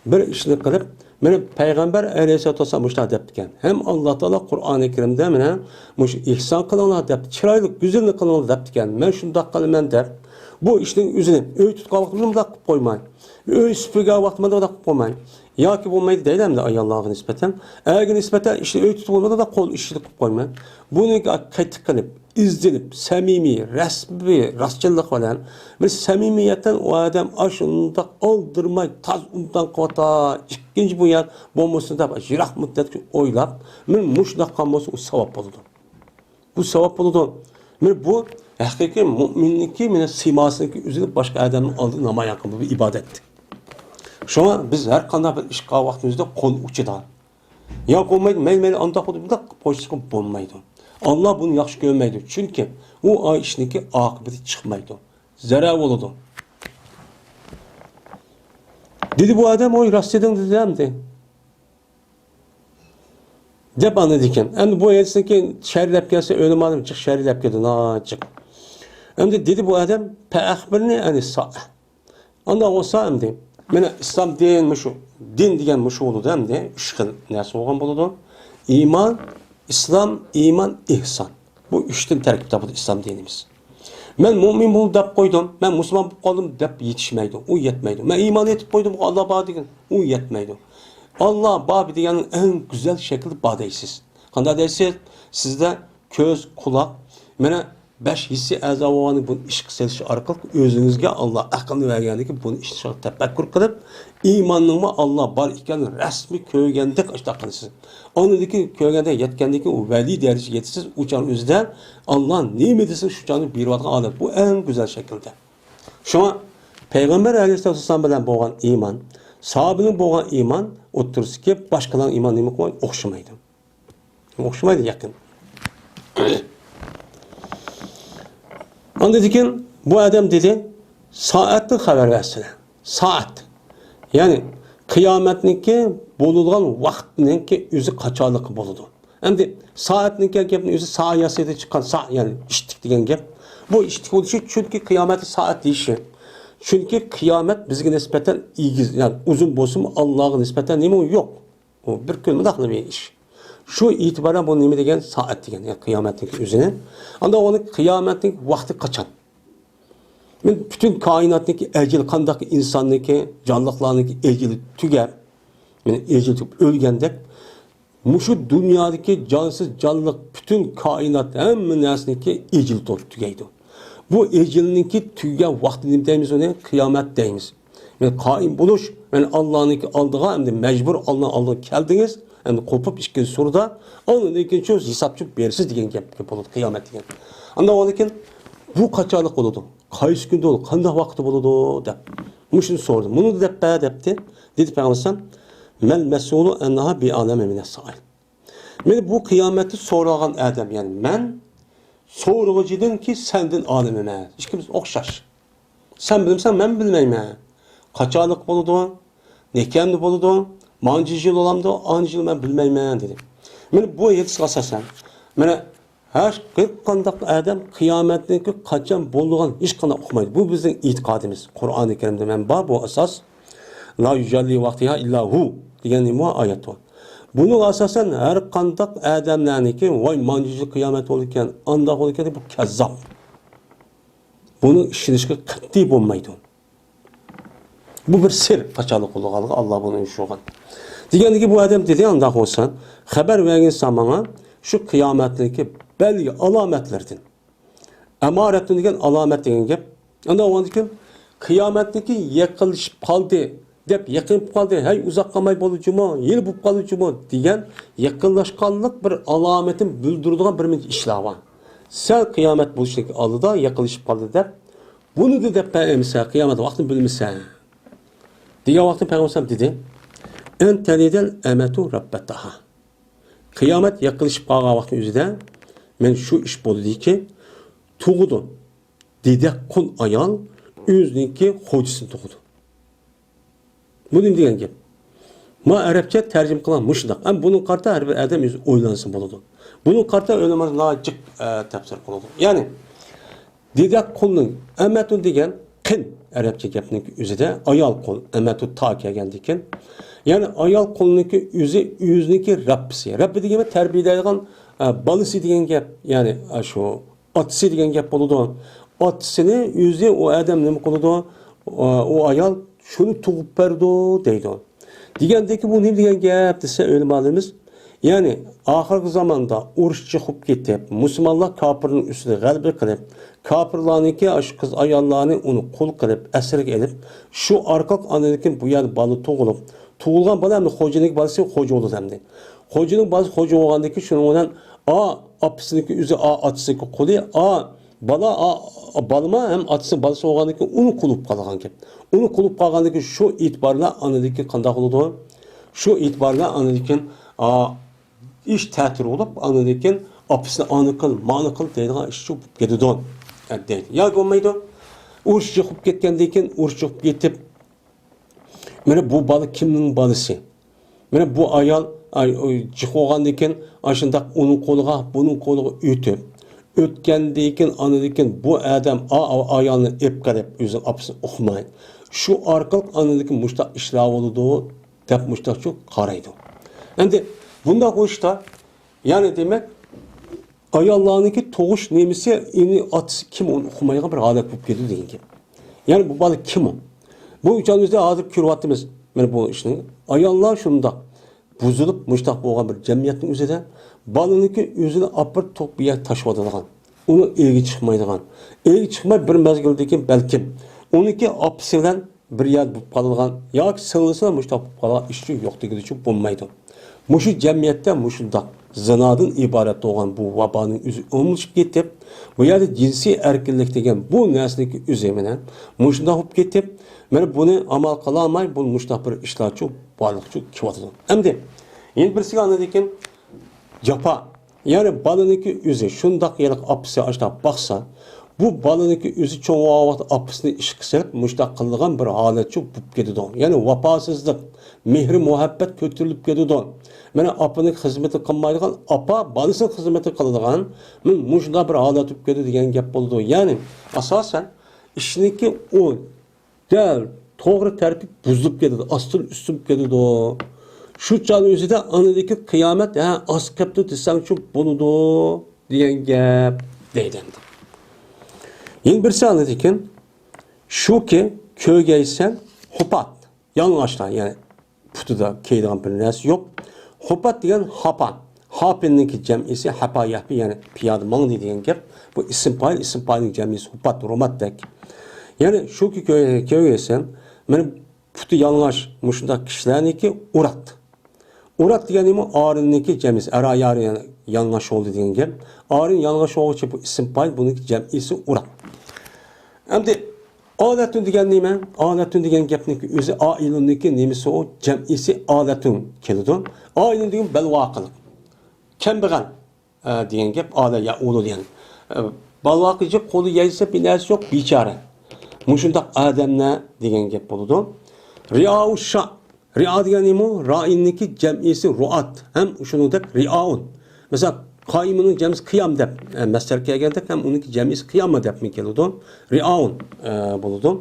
بىر ئىشنى قىلىپ، مانا پەيغەمبەر ئەلەيھىسسالاتۇ ۋەسسالام مۇشۇنداق دەپتىكەن. ھەم ئاللا تائالا قۇرئانى كەرىمدە مانا مۇشۇ ئېھسان قىلىڭلار دەپتۇ، چىرايلىق، گۈزەللىك قىلىڭلار دەپتىكەن. مەن شۇنداق قىلىمەن دەپ، بۇ ئىشنىڭ ئۆزىنى ئۆي تۇتقان ۋاقتىمدا مۇنداق قىلىپ قويماي، ئۆي سۈپۈرگەن ۋاقتىمدا مۇنداق قىلىپ قويماي، ياكى بولمايدۇ دەيلى ئەمدى ئاياللارغا نىسبەتەن. ئەرگە نىسبەتەن ئىشنى ئۆي تۇتۇپ بولمىدى، قول ئىشىنى قىلىپ قويماي. بۇنى قايتا قىلىپ، ئىزدىنىپ، سەمىمىي، رەسمىي، راستچىللىق بىلەن بىر سەمىمىيەتتىن ئۇ ئادەم ئاشۇنداق ئالدىرىماي، تاز ئوبدان قىلىۋاتا، ئىككىنچى بۇ يەر بولمىسۇن دەپ، يىراق مۇددەتكە ئويلاپ، مانا مۇشۇنداق قىلغان بولسا، ئۇ ساۋاب بولىدۇ. بۇ ساۋاب بولىدۇ. مانا بۇ ھەقىقىي مۇئمىننىڭكى، مانا سىيماسىنىڭكى ئۆزىنى باشقا ئادەمنىڭ ئالدىدا نامايان قىلىدۇ، بۇ ئىبادەت. شۇڭا بىز ھەر قانداق بىر ئىش قىلغان ۋاقتىمىزدا قول ئۇچىدا، ياق بولمايدۇ، مەيلى، مەيلى، ئانداق قىلدى، بۇنداق قىلىپ قويۇشقا بولمايدۇ. ئاللا بۇنى ياخشى كۆرمەيدۇ. چۈنكى ئۇ ئىشنىڭكى ئاقىۋىتى چىقمايدۇ. زەرەر بولىدۇ. دېدى بۇ ئادەم، ۋاي، راست دېدىڭ، دېدى ئەمدى. دەپ ئاڭلىدىكەن. ئەمدى بۇ ھەدىسنى كېيىن شەرھلەپ كەلسە، ئۆلىمالىرىم جىق شەرھلەپ كەلدى، ناجىق. ئەمدى دېدى بۇ ئادەم، فەئەخبىرنى ئەنىس سائە. ئانداق بولسا ئەمدى، مانا ئىسلام دىن مۇشۇ، دىن دېگەن مۇشۇ بولىدۇ ئەمدى. ئۈچ خىل نەرسە بولغان بولىدۇ. ئىمان، ئىسلام، ئىمان، ئېھسان. بۇ ئۈچتىن تەركىب تاپىدۇ ئىسلام دىنىمىز. مەن مۇئمىن بولدۇم دەپ قويدۇم، مەن مۇسۇلمان بولۇپ قالدىم دەپ يېتىشمەيدۇ. ئۇ يەتمەيدۇ. مەن ئىمان ئېيتىپ قويدۇم، ئاللا بار دېگەن، ئۇ يەتمەيدۇ. ئاللا بار دېگەننىڭ ئەڭ گۈزەل شەكلىدە بار دەيسىز. قانداق دەيسىز؟ سىزدە كۆز، قۇلاق، مانا بەش ھېسسىي ئەزا بولغاننى بۇنى ئىشقا سېلىش ئارقىلىق ئۆزىڭىزگە ئاللا ئەقىلنى بەرگەندىن كېيىن بۇنى ئىشقا تەپەككۇر قىلىپ، ئىماننىڭمۇ ئاللا بار ئىكەنلىكىنى رەسمىي كۆرگەندەك ئاشۇنداق قىلىسىز. ئاندىن كېيىن كۆرگەندەك يەتكەندىن كېيىن ئۇ ۋەلىي دەرىجىگە يېتىسىز. ئۇ چاغنىڭ ئۆزىدە ئاللا نېمە دېسە شۇ چاغنى بېرىۋاتقان ئادەم. بۇ ئەڭ گۈزەل شەكىلدە. شۇڭا پەيغەمبەر ئەلەيھىسسالام بىلەن بولغان ئىمان، ساھابىنىڭ بولغان ئىمان ئوتتۇرىسىدىكى باشقىلارنىڭ ئىمان نېمە قىلغان ئوخشىمايدۇ. ئوخشىمايدۇ، يېقىن. ئاندىن كېيىن بۇ ئادەم دېدى، سائەتتىن خەۋەر بەرسىلە. سائەت. يەنى قىيامەتنىڭكى بولىدىغان ۋاقىتنىڭكى ئۆزى قاچانلىقى بولىدۇ. ئەمدى سائەتنىڭكى گەپنى ئۆزى سا ياسىدا چىققان سا، يەنى ئىشتىك دېگەن گەپ. بۇ ئىشتىك بولۇشى، چۈنكى قىيامەتتە سائەت دېيىشى. چۈنكى قىيامەت بىزگە نىسبەتەن ئېگىز، يەنى ئۇزۇن بولسىمۇ، ئاللاغا نىسبەتەن نېمە يوق. ئۇ بىر كۈن مۇنداقلا بىر ئىش. شۇ ئېتىبارەن بۇ نېمە دېگەن؟ سائەت دېگەن، يەنى قىيامەتنىڭ ئۆزىنى. ئاندىن ئۇنىڭ قىيامەتنىڭ ۋاقتى قاچان؟ مەن پۈتۈن كائىناتنىڭكى ئەجىلى، قانداق ئىنساننىڭكى، جانلىقلارنىڭكى ئەجىلى تۈگەپ، مەن ئەجىلى تۈگەپ ئۆلگەندەك، مۇشۇ دۇنيادىكى جانسىز جانلىق پۈتۈن كائىنات ھەممە نەرسىنىڭكى ئەجىلى تۈگەيدۇ. بۇ ئەجىلنىڭكى تۈگىگەن ۋاقتى نېمە دەيمىز ئۇنى؟ قىيامەت دەيمىز. يەنى قائىم بولۇش، يەنى ئاللانىڭكى ئالدىغا ئەمدى مەجبۇر ئاللانىڭ ئالدىغا كەلدىڭىز، ئەمدى قوپۇپ ئىككىنچى سورىدا، ئاندىن كېيىن شۇ ھېساب چۈشۈپ بېرىسىز دېگەن گەپ بولىدۇ قىيامەت دېگەن. ئاندىن كېيىن بۇ قاچانلىق بولىدۇ؟ قايسى كۈندە بولىدۇ؟ قانداق ۋاقىتتا بولىدۇ؟ دەپ مۇشۇنى سورىدى. مۇنى دەپ بەر دەپتۇ. دېدى پەيغەمبەر ئەلەيھىسسالام، مەل مەسئۇلۇ ئەنھا بىئەلەمە مىنەس سائىل. مانا بۇ قىيامەتتە سورىغان ئادەم، يەنى مەن سورىغۇچىدىنكى سەندىن ئالىم ئەمەس. ئىككىمىز ئوخشاش. سەن بىلمىسەڭ، مەن بىلمەيمەن. قاچانلىق بولىدۇ؟ نەچچە كۈندە بولىدۇ؟ مانچە يىل بولامدۇ؟ ئانچە يىل مەن بىلمەيمەن، دېدى. مانا بۇ ھەدىسكە ئاساسەن، مانا ھەر قانداق ئادەم قىيامەتنىڭكى قاچان بولىدىغان ھېچقانداق ئۇقمايدۇ. بۇ بىزنىڭ ئېتىقادىمىز. قۇرئانى كەرىمدە مەن بار بۇ ئاساس. لا يۇجەللى ۋاقتىھا ئىللا ھۇ دېگەن نېمە ئايەت بار. بۇنىڭغا ئاساسەن ھەر قانداق ئادەملەرنىڭكى، ۋاي، مانچە يىل قىيامەت بولىدىكەن، ئانداق بولىدىكەن دەپ، بۇ كەززاپ. بۇنىڭ ئىشىنىشكە قەتئىي بولمايدۇ. بۇ بىر سىر، قاچانلىق بولىدىغانلىقى ئاللا بۇنى يوشۇرغان. دېگەندىكى بۇ ئادەم دېدى، ئانداق بولسا، خەۋەر بەرگىن سەن ماڭا شۇ قىيامەتنىڭكى بەلگە ئالامەتلىرىدىن. ئەمارەتۇن دېگەن ئالامەت دېگەن گەپ. ئاندىن ئاندىن كېيىن قىيامەتنىڭكى يېقىنلىشىپ قالدى دەپ، يېقىنلىشىپ قالدى، ھەي، ئۇزاق قالماي بولدى جۇمۇ، يىل بولۇپ قالدى جۇمۇ دېگەن يېقىنلاشقانلىق بىر ئالامىتىنى بىلدۈرىدىغان بىر مۇنچە ئىشلار بار. سەن قىيامەت بولۇشنىڭ ئالدىدا يېقىنلىشىپ قالدى دەپ، بۇنى دەپ بەرمىسە، قىيامەت ۋاقتىنى بىلمىسە دېگەن ۋاقتىدا پەيغەمبەر دېدى، ئەن تەلىدەل ئەمەتۇ رەببەتەھا. قىيامەت يېقىنلىشىپ قالغان ۋاقىتنىڭ ئۆزىدە مەن شۇ ئىش بولدىكى، تۇغىدۇ. دېدەك قۇل ئايال ئۆزىنىڭكى خوجىسىنى تۇغىدۇ. بۇ نېمە دېگەن گەپ؟ ما ئەرەبچە تەرجىمە قىلغان مۇشۇنداق. ئەمما بۇنىڭغا قارىتا ھەر بىر ئادەم ئۆزى ئويلانسا بولىدۇ. بۇنىڭغا قارىتا ئۆلىمالار ناھايىتى جىق، ئە، تەپسىر قىلىدۇ. يەنى دېدەك قۇلنىڭ، ئەمەتۇن دېگەن قىن، ئەرەبچە گەپنىڭكى ئۆزىدە ئايال قۇل، ئەمەتۇ تا كەلگەندىكىن. يەنى ئايال قۇلنىڭكى ئۆزى، ئۆزىنىڭكى رەببىسى. رەببى دېگەن تەربىيەلەيدىغان، ئە، بالىسى دېگەن گەپ. يەنى، ئە، شۇ ئاتىسى دېگەن گەپ بولىدۇ. ئاتىسىنى ئۆزى ئۇ ئادەم نېمە قىلىدۇ؟ ئۇ ئايال شۇنى تۇغۇپ بەردى دەيدۇ. دېگەندىكىن بۇ نېمە دېگەن گەپ دېسە ئۆلىمالىرىمىز، يەنى ئاخىرقى زاماندا ئۇرۇش چىقىپ كېتىپ، مۇسۇلمانلار كاپىرنىڭ ئۈستىدە غەلىبە قىلىپ، كاپىرلارنىڭكى ئاشۇ قىز ئاياللارنى ئۇنى قۇل قىلىپ، ئەسىرگە ئېلىپ، شۇ ئارقىلىق ئاندىن كېيىن بۇ يەردە بالا تۇغۇلۇپ، تۇغۇلغان بالا ئەمدى خوجىنىڭكى بالىسى خوجا بولىدۇ ئەمدى. خوجىنىڭ بالىسى خوجا بولغاندىن كېيىن شۇنىڭ بىلەن ئا ئاپىسىنىڭكى ئۆزى، ئا ئاتىسىنىڭكى قۇلى، ئا بالا، ئا بالىما ھەم ئاتىسىنىڭ بالىسى بولغاندىن كېيىن ئۇنى قۇل بولۇپ قالغان گەپ. ئۇنى قۇل بولۇپ قالغاندىن كېيىن شۇ ئېتىبار بىلەن ئاندىن كېيىن قانداق بولىدۇ؟ شۇ ئېتىبار بىلەن ئاندىن كېيىن، ئا، ئىش تەتۈر بولۇپ، ئاندىن كېيىن ئاپىسىنى ئانى قىل، مانى قىل دەيدىغان ئىش چىقىپ كېتىدۇ، دەيدۇ. ياكى بولمايدۇ. ئۇرۇش چىقىپ كەتكەندىن كېيىن، ئۇرۇش چىقىپ كېتىپ، مانا بۇ بالا كىمنىڭ بالىسى؟ مانا بۇ ئايال، ئاي، ئۇ جىق بولغاندىن كېيىن، ئاشۇنداق ئۇنىڭ قولىغا، بۇنىڭ قولىغا ئۆتۈپ، ئۆتكەندىن كېيىن، ئاندىن كېيىن بۇ ئادەم ئا-، ئا-، ئايالنى ئېلىپ قېلىپ، ئۆزىنىڭ ئاپىسىنى ئۇقماي، شۇ ئارقىلىق ئاندىن كېيىن مۇشۇنداق ئىشلار بولىدۇ، دەپ مۇشۇنداقچۇ قارايدۇ. ئەمدى بۇنداق بولۇشتا، يەنى دېمەك، ئاياللارنىڭكى تۇغۇش نېمىسى، ئېنى ئاتىسى كىم، ئۇنى ئۇقمايدىغان بىر ھالەت بولۇپ كېتىدۇ دېگەن گەپ. يەنى بۇ بالا كىم ئۇ؟ بۇ ئۈچەيمىزدە ھازىر كۆرۈۋاتىمىز. مانا بۇ ئىشنى. ئاياللار شۇنداق بۇزۇلۇپ، مۇشتاق بولغان بىر جەمئىيەتنىڭ ئۆزىدە بالىنىڭكى ئۆزىنى ئاپىرىپ تۇغۇپ بىر يەرگە تاشلىۋاتىدىغان، ئۇنىڭ ئۆيىگە چىقمايدىغان، ئۆيىگە چىقماي بىر مەزگىلدىن كېيىن بەلكىم ئۇنىڭكى ئاپىسى بىلەن بىر يەردە بولۇپ قالىدىغان ياكى سىڭلىسى بىلەن مۇشتاق بولۇپ قالغان ئىشچۇ يوق دېگۈدىچۇ بولمايدۇ. مۇشۇ جەمئىيەتتە مۇشۇنداق زىنادىن ئىبارەت بولغان بۇ ۋابانىڭ ئۆزى ئومۇملىشىپ كېتىپ، بۇ يەردە جىنسىي ئەركىنلىك دېگەن بۇ نەرسىنىڭكى ئۆزى مەنە مۇشۇنداق بولۇپ كېتىپ، مانا بۇنى ئامال قىلالماي، بۇ مۇشۇنداق بىر ئىشلارچۇ بارلىقچۇ كېلىۋاتىدۇ. ئەمدى يەنە بىرسىگە ئاندىن كېيىن جاپا. يەنى بالىنىڭكى ئۆزى شۇنداق ھېلىقى ئاپىسى ئاشۇنداق باقسا، بۇ بالىنىڭكى ئۆزى چوڭ بولغان ۋاقىت ئاپىسىنى ئىشقا سېلىپ مۇشۇنداق قىلىدىغان بىر ھالەتچۇ بولۇپ كېتىدۇ. يەنى ۋاپاسىزلىق، مېھرى مۇھەببەت كۆتۈرۈلۈپ كېتىدۇ. مانا ئاپىنىڭ خىزمىتىنى قىلمايدىغان، ئاپا بالىسىنىڭ خىزمىتىنى قىلىدىغان، مانا مۇشۇنداق بىر ھالەت بولۇپ كېتىدۇ دېگەن گەپ بولىدۇ. يەنى ئاساسەن ئىشنىڭكى ئۇ دەل توغرا تەرىپى بۇزۇلۇپ كېتىدۇ، ئاستىن ئۈستۈن كېتىدۇ. شۇ چاغ ئۆزىدە ئاندىكى قىيامەت، ھە، ئاز قېپتۇ دېسەڭچۇ بولىدۇ دېگەن گەپ دەيدۇ ئەمدى. يەنە بىرسى ئاندىكىن شۇكى كۆرگەيسەن، خۇپات، يالىڭاچلار، يەنى پۇتىدا كىيىدىغان بىر نەرسە يوق. خۇپات دېگەن خاپا. خاپىننىڭكى جەمئىسى ھەپا يەھپى، يەنى پىيادە ماڭدى دېگەن گەپ. بۇ ئىسىم پائىل، ئىسىم پائىلنىڭ جەمئىسى خۇپات، روماتتەك. يەنى شۇكى كۆ-، كۆرگەيسەن، مانا پۇتى يالىڭاچ مۇشۇنداق كىشىلەرنىڭكى ئۇرات. ئۇرات دېگەن نېمە؟ ئارىننىڭكى جەمئىسى. ئەرا يارى، يەنى يالىڭاچ بولدى دېگەن گەپ. ئارىن يالىڭاچ بولغۇچى بۇ ئىسىم پائىل، بۇنىڭكى جەمئىسى ئۇرات. ئەمدى ئالەتۈن دېگەن نېمە؟ ئالەتۈن دېگەن گەپنىڭكى ئۆزى ئائىلۇننىڭكى نېمىسى ئۇ؟ جەمئىسى ئالەتۈن كېلىدۇ. ئائىلۇن دېگەن بەلۋاقىلىق، كەمبەغەل، ئە، دېگەن گەپ. ئالە يەئۇلۇ دېگەن. ئە، بەلۋاقىجىق قولى يەيسە بىر نەرسە يوق، بىچارە. مۇشۇنداق ئادەملەر دېگەن گەپ بولىدۇ. رىئاۋۇششا. رىئا دېگەن نېمە؟ رائىننىڭكى جەمئىسى رۇئات. ھەم شۇنىڭدەك رىئاۋۇن. مەسىلەن، قائىمۇننىڭ جەمئىسى قىيام دەپ، ئە، مەسدەر كەلگەندەك ھەم ئۇنىڭكى جەمئىسى قىياممۇ دەپمۇ كېلىدۇ. رىئاۋۇن، ئە، بولىدۇ.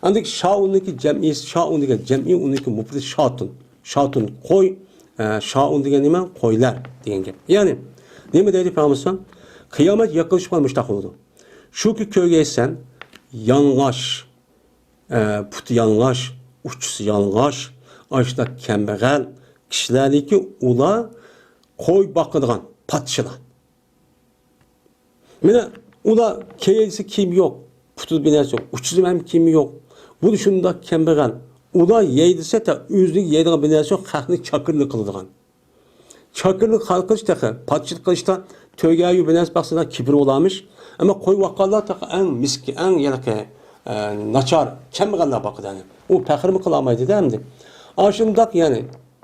ئاندىن كېيىن شائۇننىڭكى جەمئىسى، شائۇن دېگەن جەمئى، ئۇنىڭكى مۇپرىدى شاتۇن. شاتۇن قوي، ئە، شائۇن دېگەن نېمە؟ قويلار دېگەن گەپ. يەنى نېمە دەيدۇ پەيغەمبەر؟ قىيامەت يېقىنلىشىپ قالغان مۇشۇنداق بولىدۇ. شۇكى كۆرگەيسەن، يالىڭاچ، ئە، پۇتى يالىڭاچ، ئۇچىسى يالىڭاچ، ئاشۇنداق كەمبەغەل كىشىلەرنىڭكى ئۇلار قوي باقىدىغان پادىشاھلار. مانا ئۇلار كىيگۈسى كىيىم يوق، پۇتىدا بىر نەرسە يوق، ئۇچىدا ھەم كىيىم يوق. بۇ شۇنداق كەمبەغەل. ئۇلار يەي دېسە، تە-، ئۆزىنىڭ يەيدىغان بىر نەرسە يوق، خەقنى چاكىرلىق قىلىدىغان. چاكىرلىق خەلق قىلىش تېخى، پادىچىلىق قىلىشتا تۆگەيۇ بىر نەرسە باقسىلا كىبىر بولارمىش. ئەمما قوي باققانلار تېخى ئەڭ مىسكىن، ئەڭ ھېلىقى، ئە، ناچار، كەمبەغەللەر باقىدۇ يەنى. ئۇ پەخىرمۇ قىلالمايدۇ-دە ئەمدى. ئاشۇنداق يەنى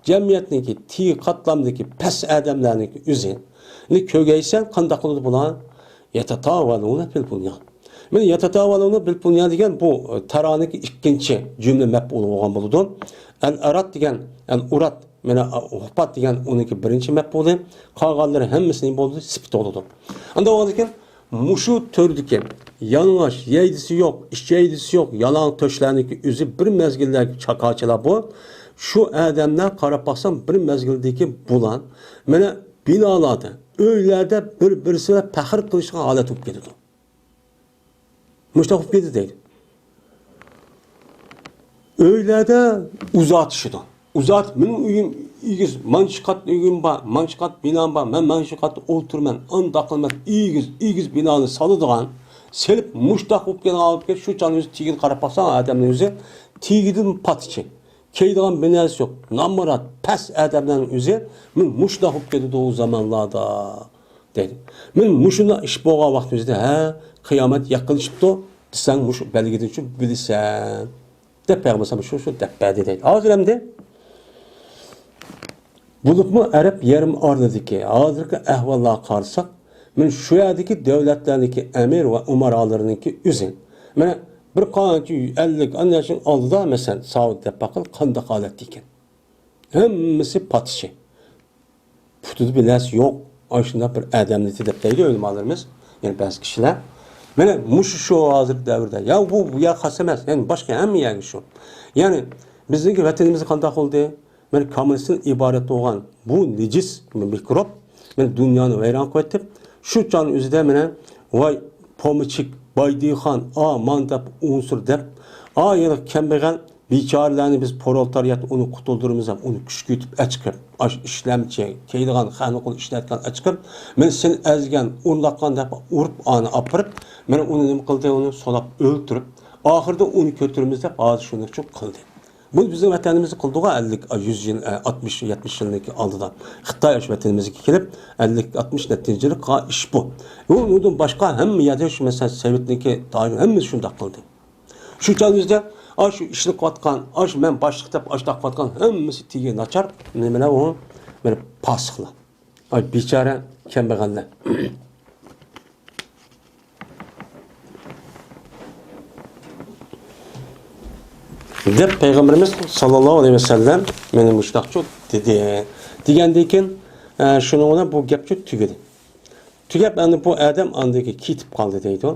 جەمئىيەتنىڭكى تېگى قاتلامدىكى پەس ئادەملەرنىڭكى ئۆزى. ئەمدى كۆرگەيسەن، قانداق قىلىدۇ بۇلار؟ يەتەتاۋەلۇنە بىل بۇنيان. مانا يەتەتاۋەلۇنە بىل بۇنيان دېگەن بۇ، ئە، تەرانىدىكى ئىككىنچى جۈملە مەپئۇلى بولغان بولىدۇ. ئەل ئەرات دېگەن، ئەل ئۇرات، مانا، ئۇپات دېگەن ئۇنىڭكى بىرىنچى مەپئۇلى، قالغانلىرى ھەممىسى نېمە بولدى؟ سۈپىتى بولىدۇ. ئاندىن بولغاندىكىن، مۇشۇ تۈردىكى يالىڭاچ، يەيدىسى يوق، ئىچەيدىسى يوق، يالاڭ تۆشلەرنىڭكى ئۆزى بىر مەزگىللەرگە چاكاچىلا بۇ. شۇ ئادەملەر قاراپ باقساڭ، بىر مەزگىلدىكى بۇلار، مانا، بىنالاردا، ئۆيلەردە بىر-بىرسى بىلەن پەخىر قىلىشقان ھالەت بولۇپ كېتىدۇ. مۇشۇنداق بولۇپ كېتىدۇ دەيدۇ. ئۆيلەردە ئۇزاتىشىدۇ. ئۇزات، مېنىڭ ئۆيۈم ئېگىز، مانچە قات ئۆيۈم بار، مانچە قات بىنام بار، مەن مانچە قاتتا ئولتۇرىمەن، ئانداق قىلىمەن، ئېگىز، ئېگىز بىنانى سالىدىغان، سېلىپ مۇشتاق بولۇپ كەلگەن، ئاپىرىپ كەت، شۇ چاغنى ئۆزى تېگىدىن قاراپ باقساڭ، ئادەمنىڭ ئۆزى تېگىدىن پاتىچى. كىيىدىغان بىر نەرسە يوق، نامرات، پەس ئادەملەرنىڭ ئۆزى، مېنىڭ مۇشتاق بولۇپ كېتىدۇ ئۇ زامانلاردا. دەيدۇ. مەن مۇشۇنداق ئىش بولغان ۋاقتىمىزدا، ھە، قىيامەت يېقىنلىشىپتۇ دېسەڭ، مۇشۇ بەلگىدىن شۇ بىلىسەن، دەپ پەيغەمبەر شۇ، شۇ دەپ بەردى دەيدۇ. ھازىر ئەمدى بولۇپمۇ ئەرەب يېرىم ئارىلىدىكى ھازىرقى ئەھۋاللارغا قارىساق، مەن شۇ يەردىكى دۆلەتلەرنىڭكى ئەمىر ۋە ئۇمارالىرىنىڭكى ئۆزى، مانا، بىر قانچە ئەللىك ئان ياشنىڭ ئالدىدا، مەسىلەن، ساۋۇت دەپ باققىلى، قانداق ھالەتتە ئىكەن. ھەممىسى پاتىچى. پۇتىدا بىر نەرسە يوق، ئاشۇنداق بىر ئادەمنى دەپ دەيدۇ ئۆلىمالىرىمىز، يەنى بەزى كىشىلەر. مانا مۇشۇ شۇ ھازىرقى دەۋردە، يا بۇ، بۇ يەر خاس ئەمەس، يەنى باشقا ھەممە يەرگە شۇ. يەنى بىزنىڭكى ۋەتىنىمىزدە قانداق بولدى؟ مانا كامىلىستىن ئىبارەت بولغان بۇ نىجىس مىكروب مانا دۇنيانى ۋەيران قىلىۋەتتى. شۇ چاغنىڭ ئۆزىدە مانا ۋاي پومىچىك، بايدىخان، ئا، مان دەپ ئۇنسۇر دەپ، ئا، يەنە كەمبەغەل، بىچارىلەرنى بىز پرولېتارىيات ئۇنى قۇتۇلدۇرىمىز دەپ ئۇنى كۈچكۈرتۈپ ئەچىقىپ، ئاش ئىشلەمچى، كىيىدىغان خەنۇقۇل ئىشلەتكەن ئەچىقىپ، مەن سېنى ئەزگەن، ئۇنداققان دەپ ئۇرۇپ ئانى ئاپىرىپ، مەن ئۇنى نېمە قىلدى، ئۇنى سولاپ ئۆلتۈرۈپ، ئاخىرىدا ئۇنى كۆتۈرىمىز دەپ ھازىر شۇنى شۇ قىلدى. بۇ بىزنىڭ ۋەتەنىمىزدە قىلدىغۇ ئەللىك، يۈز يىل، ئاتمىش، يەتمىش يىلنىڭكى ئئالدىدا. خىتاي ئاشۇ ۋەتىنىمىزگە كېلىپ، ئەللىك، ئاتمىش نەچچىنچى يىلى قىلغان ئىش بۇ. ئۇنىڭدىن باشقا ھەممە يەردە شۇ، مەسىلەن، سوۋېتنىڭكى تاجى ھەممىسى شۇنداق قىلدى. شۇ چاغىمىزدا ئاشۇ ئىشنى قىلىۋاتقان، ئاشۇ مەن باشلىق دەپ ئاشۇنداق قىلىۋاتقان ھەممىسى تېگى ناچار، نېمىلەر ئۇ، مانا پاسىقلار. ئاي بىچارە كەمبەغەللەر. دەپ پەيغەمبىرىمىز ساللاللاھۇ ئەلەيھى ۋەسەللەم مانا مۇشۇنداقچۇ دېدى. دېگەندىن كېيىن، ئە، شۇنىڭ بىلەن بۇ گەپچۇ تۈگىدى. تۈگەپ ئەمدى بۇ ئادەم ئاندىن كېيىن كېتىپ قالدى دەيدۇ.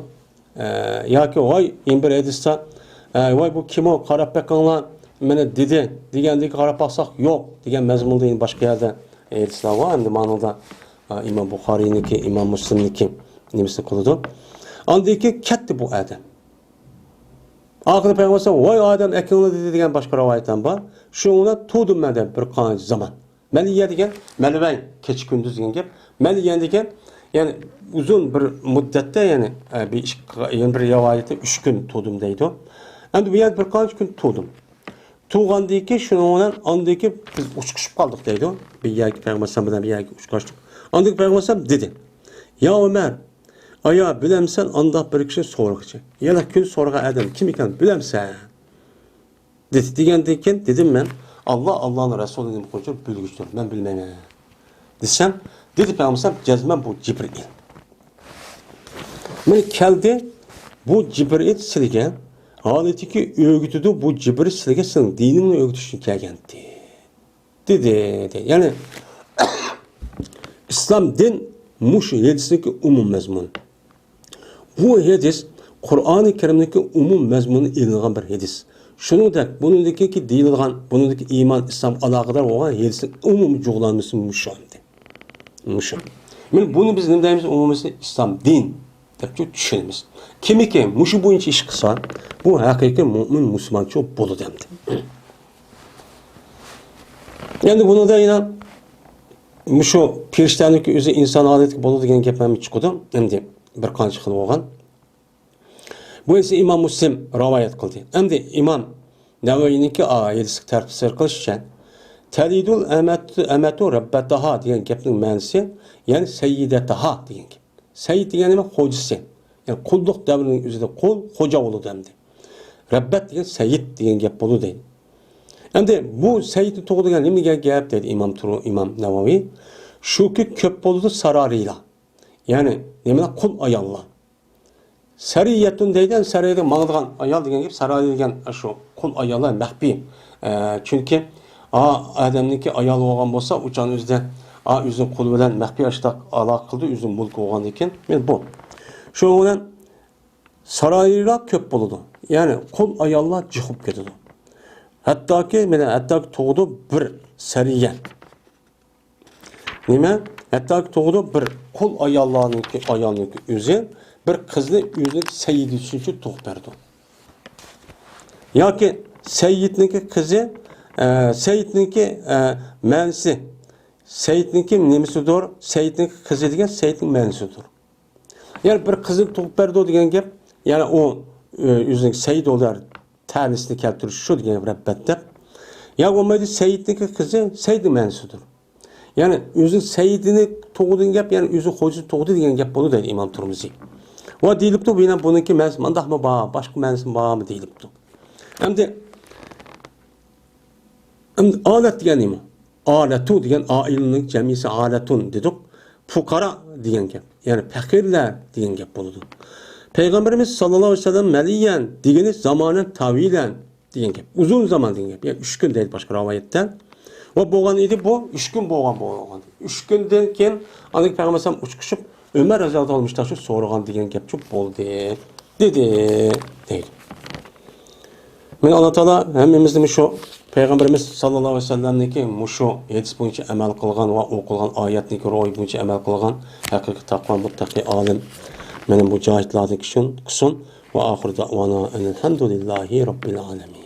ئە، ياكى ۋاي، يەنە بىر ھەدىستە، ئە، ۋاي، بۇ كىم ئۇ؟ قاراپ بېقىڭلار، مانا دېدى، دېگەندىكى قاراپ باقساق، يوق، دېگەن مەزمۇندا يەنە باشقا يەردە ھەدىسلەر بار. ئەمدى مانىدا، ئە، ئىمام بۇخارىينىڭكى، ئىمام مۇسلىمنىڭكى نېمىسىنى قىلىدۇ. ئاندىن كېيىن كەتتى بۇ ئادەم. ئاخىرى پەيغەمبەر، ۋاي ئادەم، ئەكىڭلار دېدى، دېگەن باشقا رىۋايەت ھەم بار. شۇنىڭ بىلەن تۇردۇم مەن دەپ بىر قانچە زامان. مەلىيە دېگەن، مەلۋەي، كېچە كۈندۈز دېگەن گەپ. مەلىيە دېگەن، يەنى ئۇزۇن بىر مۇددەتتە، يەنى، ئە، بىر ئىككى، يەنە بىر رىۋايەتتە ئۈچ كۈن تۇردۇم دەيدۇ. ئەمدى بۇ يەردە بىر قانچە كۈن تۇردۇم. تۇرغاندىن كېيىن شۇنىڭ بىلەن ئاندىن كېيىن بىز ئۇچۇقۇشۇپ قالدۇق دەيدۇ. بىر يەرگە پەيغەمبەر ئەلەيھىسسالام بىلەن بىر يەرگە ئۇچراشتۇق. ئاندىن كېيىن پەيغەمبەر ئەلەيھىسسالام دېدى، يا ئۆمەر، ئايا بىلەمسەن ئانداق بىر كىشىنى سورىغۇچى؟ يەنە كۈن سورىغان ئادەم كىم ئىكەن بىلەمسەن؟ دېدى. دېگەندىن كېيىن دېدىم مەن، ئاللا، ئاللانىڭ رەسۇلى نېمە قىلغۇچىدۇر، بىلگۈچىدۇر، مەن بىلمەيمەن، دېسەم، دېدى پەيغەمبەر، جەزمەن بۇ جىبرىئىل. مانا كەلدى، بۇ جىبرىئىل سىلىگە، ھالىتىكى ئۆگىتىدۇ، بۇ جىبرىئىل سىلىگە سېنىڭ دىنىڭنى ئۆگىتىش ئۈچۈن كەلگەنتى، دېدى. يەنى ئىسلام دىن مۇشۇ ھەدىسنىڭكى ئومۇم مەزمۇنى. بۇ ھەدىس قۇرئانى كەرىمنىڭكى ئومۇم مەزمۇنى ئېلىنغان بىر ھەدىس. شۇنىڭدەك بۇنىڭدىكى دېيىلىدىغان، بۇنىڭدىكى ئىمان، ئىسلام ئالاقىدار بولغان ھەدىسنىڭ ئومۇمىي جۇغلانمىسى مۇشۇ ئەمدى. مۇشۇ. مانا بۇنى بىز نېمە دەيمىز؟ ئومۇمىيسى ئىسلام دىن دەپ چۈشىنىمىز. كىمكى مۇشۇ بويىچە ئىش قىلسا، بۇ ھەقىقىي مۆمىن مۇسۇلمانچۇ بولىدۇ ئەمدى. ئەمدى بۇنىڭدا يەنە مۇشۇ پېرىشتەنىڭكى ئۆزى ئىنسان ھالەتتە بولىدۇ دېگەن گەپ ھەم چىقىدۇ. ئەمدى بىر قانچە خىل بولغان. بۇ ئىسى ئىمام مۇسلىم رىۋايەت قىلدى. ئەمدى ئىمام نەۋەۋىنىڭكى ھەدىسكە تەپسىر قىلىشىچە، تەلىدۇل ئەمەتۇ، ئەمەتۇ رەببەتەھا دېگەن گەپنىڭ مەنىسى، يەنى سەييىدەتەھا دېگەن گەپ. سەييىد دېگەن نېمە؟ خوجىسى. يەنى قۇللۇق دەۋرىنىڭ ئۆزىدە قۇل، خوجا بولىدۇ ئەمدى. رەببەت دېگەن سەييىد دېگەن گەپ بولىدۇ دەيدۇ. ئەمدى بۇ سەييىدنى تۇغىدىغان نېمە دېگەن گەپ دەيدۇ ئىمام تۇرۇ-، ئىمام نەۋەۋى. شۇكى كۆپ بولىدۇ سارارىيلار. يەنى نېمىلەر؟ قۇل ئاياللار. سەرىيەتۇن دەيدۇ، سەرىيەدە ماڭىدىغان ئايال دېگەن گەپ، سەرىيە دېگەن شۇ قۇل ئاياللار مەخپىي. ئە، چۈنكى ئا، ئادەمنىڭكى ئايالى بولغان بولسا، ئۇ چاغنىڭ ئۆزىدە، ئا، ئۆزىنىڭ قۇلى بىلەن مەخپىي ئاشتاق ئالاقە قىلىدۇ، ئۆزىنىڭ مۈلكى بولغاندىن كېيىن. مانا بۇ. شۇنىڭ بىلەن سارايلار كۆپ بولىدۇ. يەنى قۇل ئاياللار جىق بولۇپ كېتىدۇ. ھەتتاكى، مانا، ھەتتاكى تۇغىدۇ بىر سەرىيە. نېمە؟ ھەتتاكى تۇغىدۇ بىر قۇل ئاياللارنىڭكى، ئايالنىڭكى ئۆزى بىر قىزنى ئۆزىنىڭ سەييىدى ئۈچۈن تۇغۇپ بەردى. ياكى سەييىدنىڭكى قىزى، ئە، سەييىدنىڭكى، ئە، مەنىسى، سەييىدنىڭكى نېمىسىدۇر؟ سەييىدنىڭكى قىزى دېگەن سەييىدنىڭ مەنىسىدۇر. يەنى بىر قىزنى تۇغۇپ بەردى دېگەن گەپ، يەنى ئۇ، ئۆ-، ئۆزىنىڭ سەييىد بولدى، تەنىسىنى كەلتۈرۈش شۇ دېگەن گەپ، ئەلبەتتە. يا بولمايدۇ، سەييىدنىڭكى قىزى سەييىدنىڭ مەنىسىدۇر. يەنى ئۆزى سەييىدىنى تۇغدى دېگەن گەپ، يەنى ئۆزى خوجىسىنى تۇغدى دېگەن گەپ بولىدۇ دەيدۇ ئىمام تۇرمۇزى. ۋە دېيىلىپتۇ، بۇ يەنە بۇنىڭكى مەنىسى مانداقمۇ بار، باشقا مەنىسىمۇ بارمۇ دېيىلىپتۇ. ئەمدى، ئەمدى ئالەت دېگەن نېمە؟ ئالەتۇ دېگەن ئائىلىنىڭ جەمئىيسى ئالەتۇن دېدۇق. پۇقارا دېگەن گەپ. يەنى پەقىرلەر دېگەن گەپ بولىدۇ. پەيغەمبىرىمىز ساللاللاھۇ ئەلەيھى ۋەسەللەم مەلىيەن دېگىنى زامانەن تاۋىلەن دېگەن گەپ. ئۇزۇن زامان دېگەن گەپ. يەنى ئۈچ كۈن دەيدۇ باشقا رىۋايەتتە. ۋە بولغان ئىدى بۇ، ئۈچ كۈن بولغان، بولغان. ئۈچ كۈندىن كېيىن ئاندىن پەيغەمبەر ئەلەيھىسسالام ئۇچۇپ چىقىپ، ئۆمەر رەزىياللاھۇ تائالا مۇشۇنداق سورىغان دېگەن گەپچۇ بولدى. دېدى. دەيدۇ. مانا ئاللا تائالا ھەممىمىزنى مۇشۇ پەيغەمبىرىمىز ساللاللاھۇ ئەلەيھى ۋەسەللەمنىڭكى مۇشۇ ھەدىس بويىچە ئەمەل قىلغان ۋە ئوقۇلغان ئايەتنىڭكى روھى بويىچە ئەمەل قىلغان ھەقىقىي تەقۋا مۇتتەقىي ئالىم، مانا مۇجاھىدلاردىن قىلسۇن. ۋە ئاخىر دەئۋانا ئەنىل ھەمدۇلىللاھى رەببىل ئالەمىن.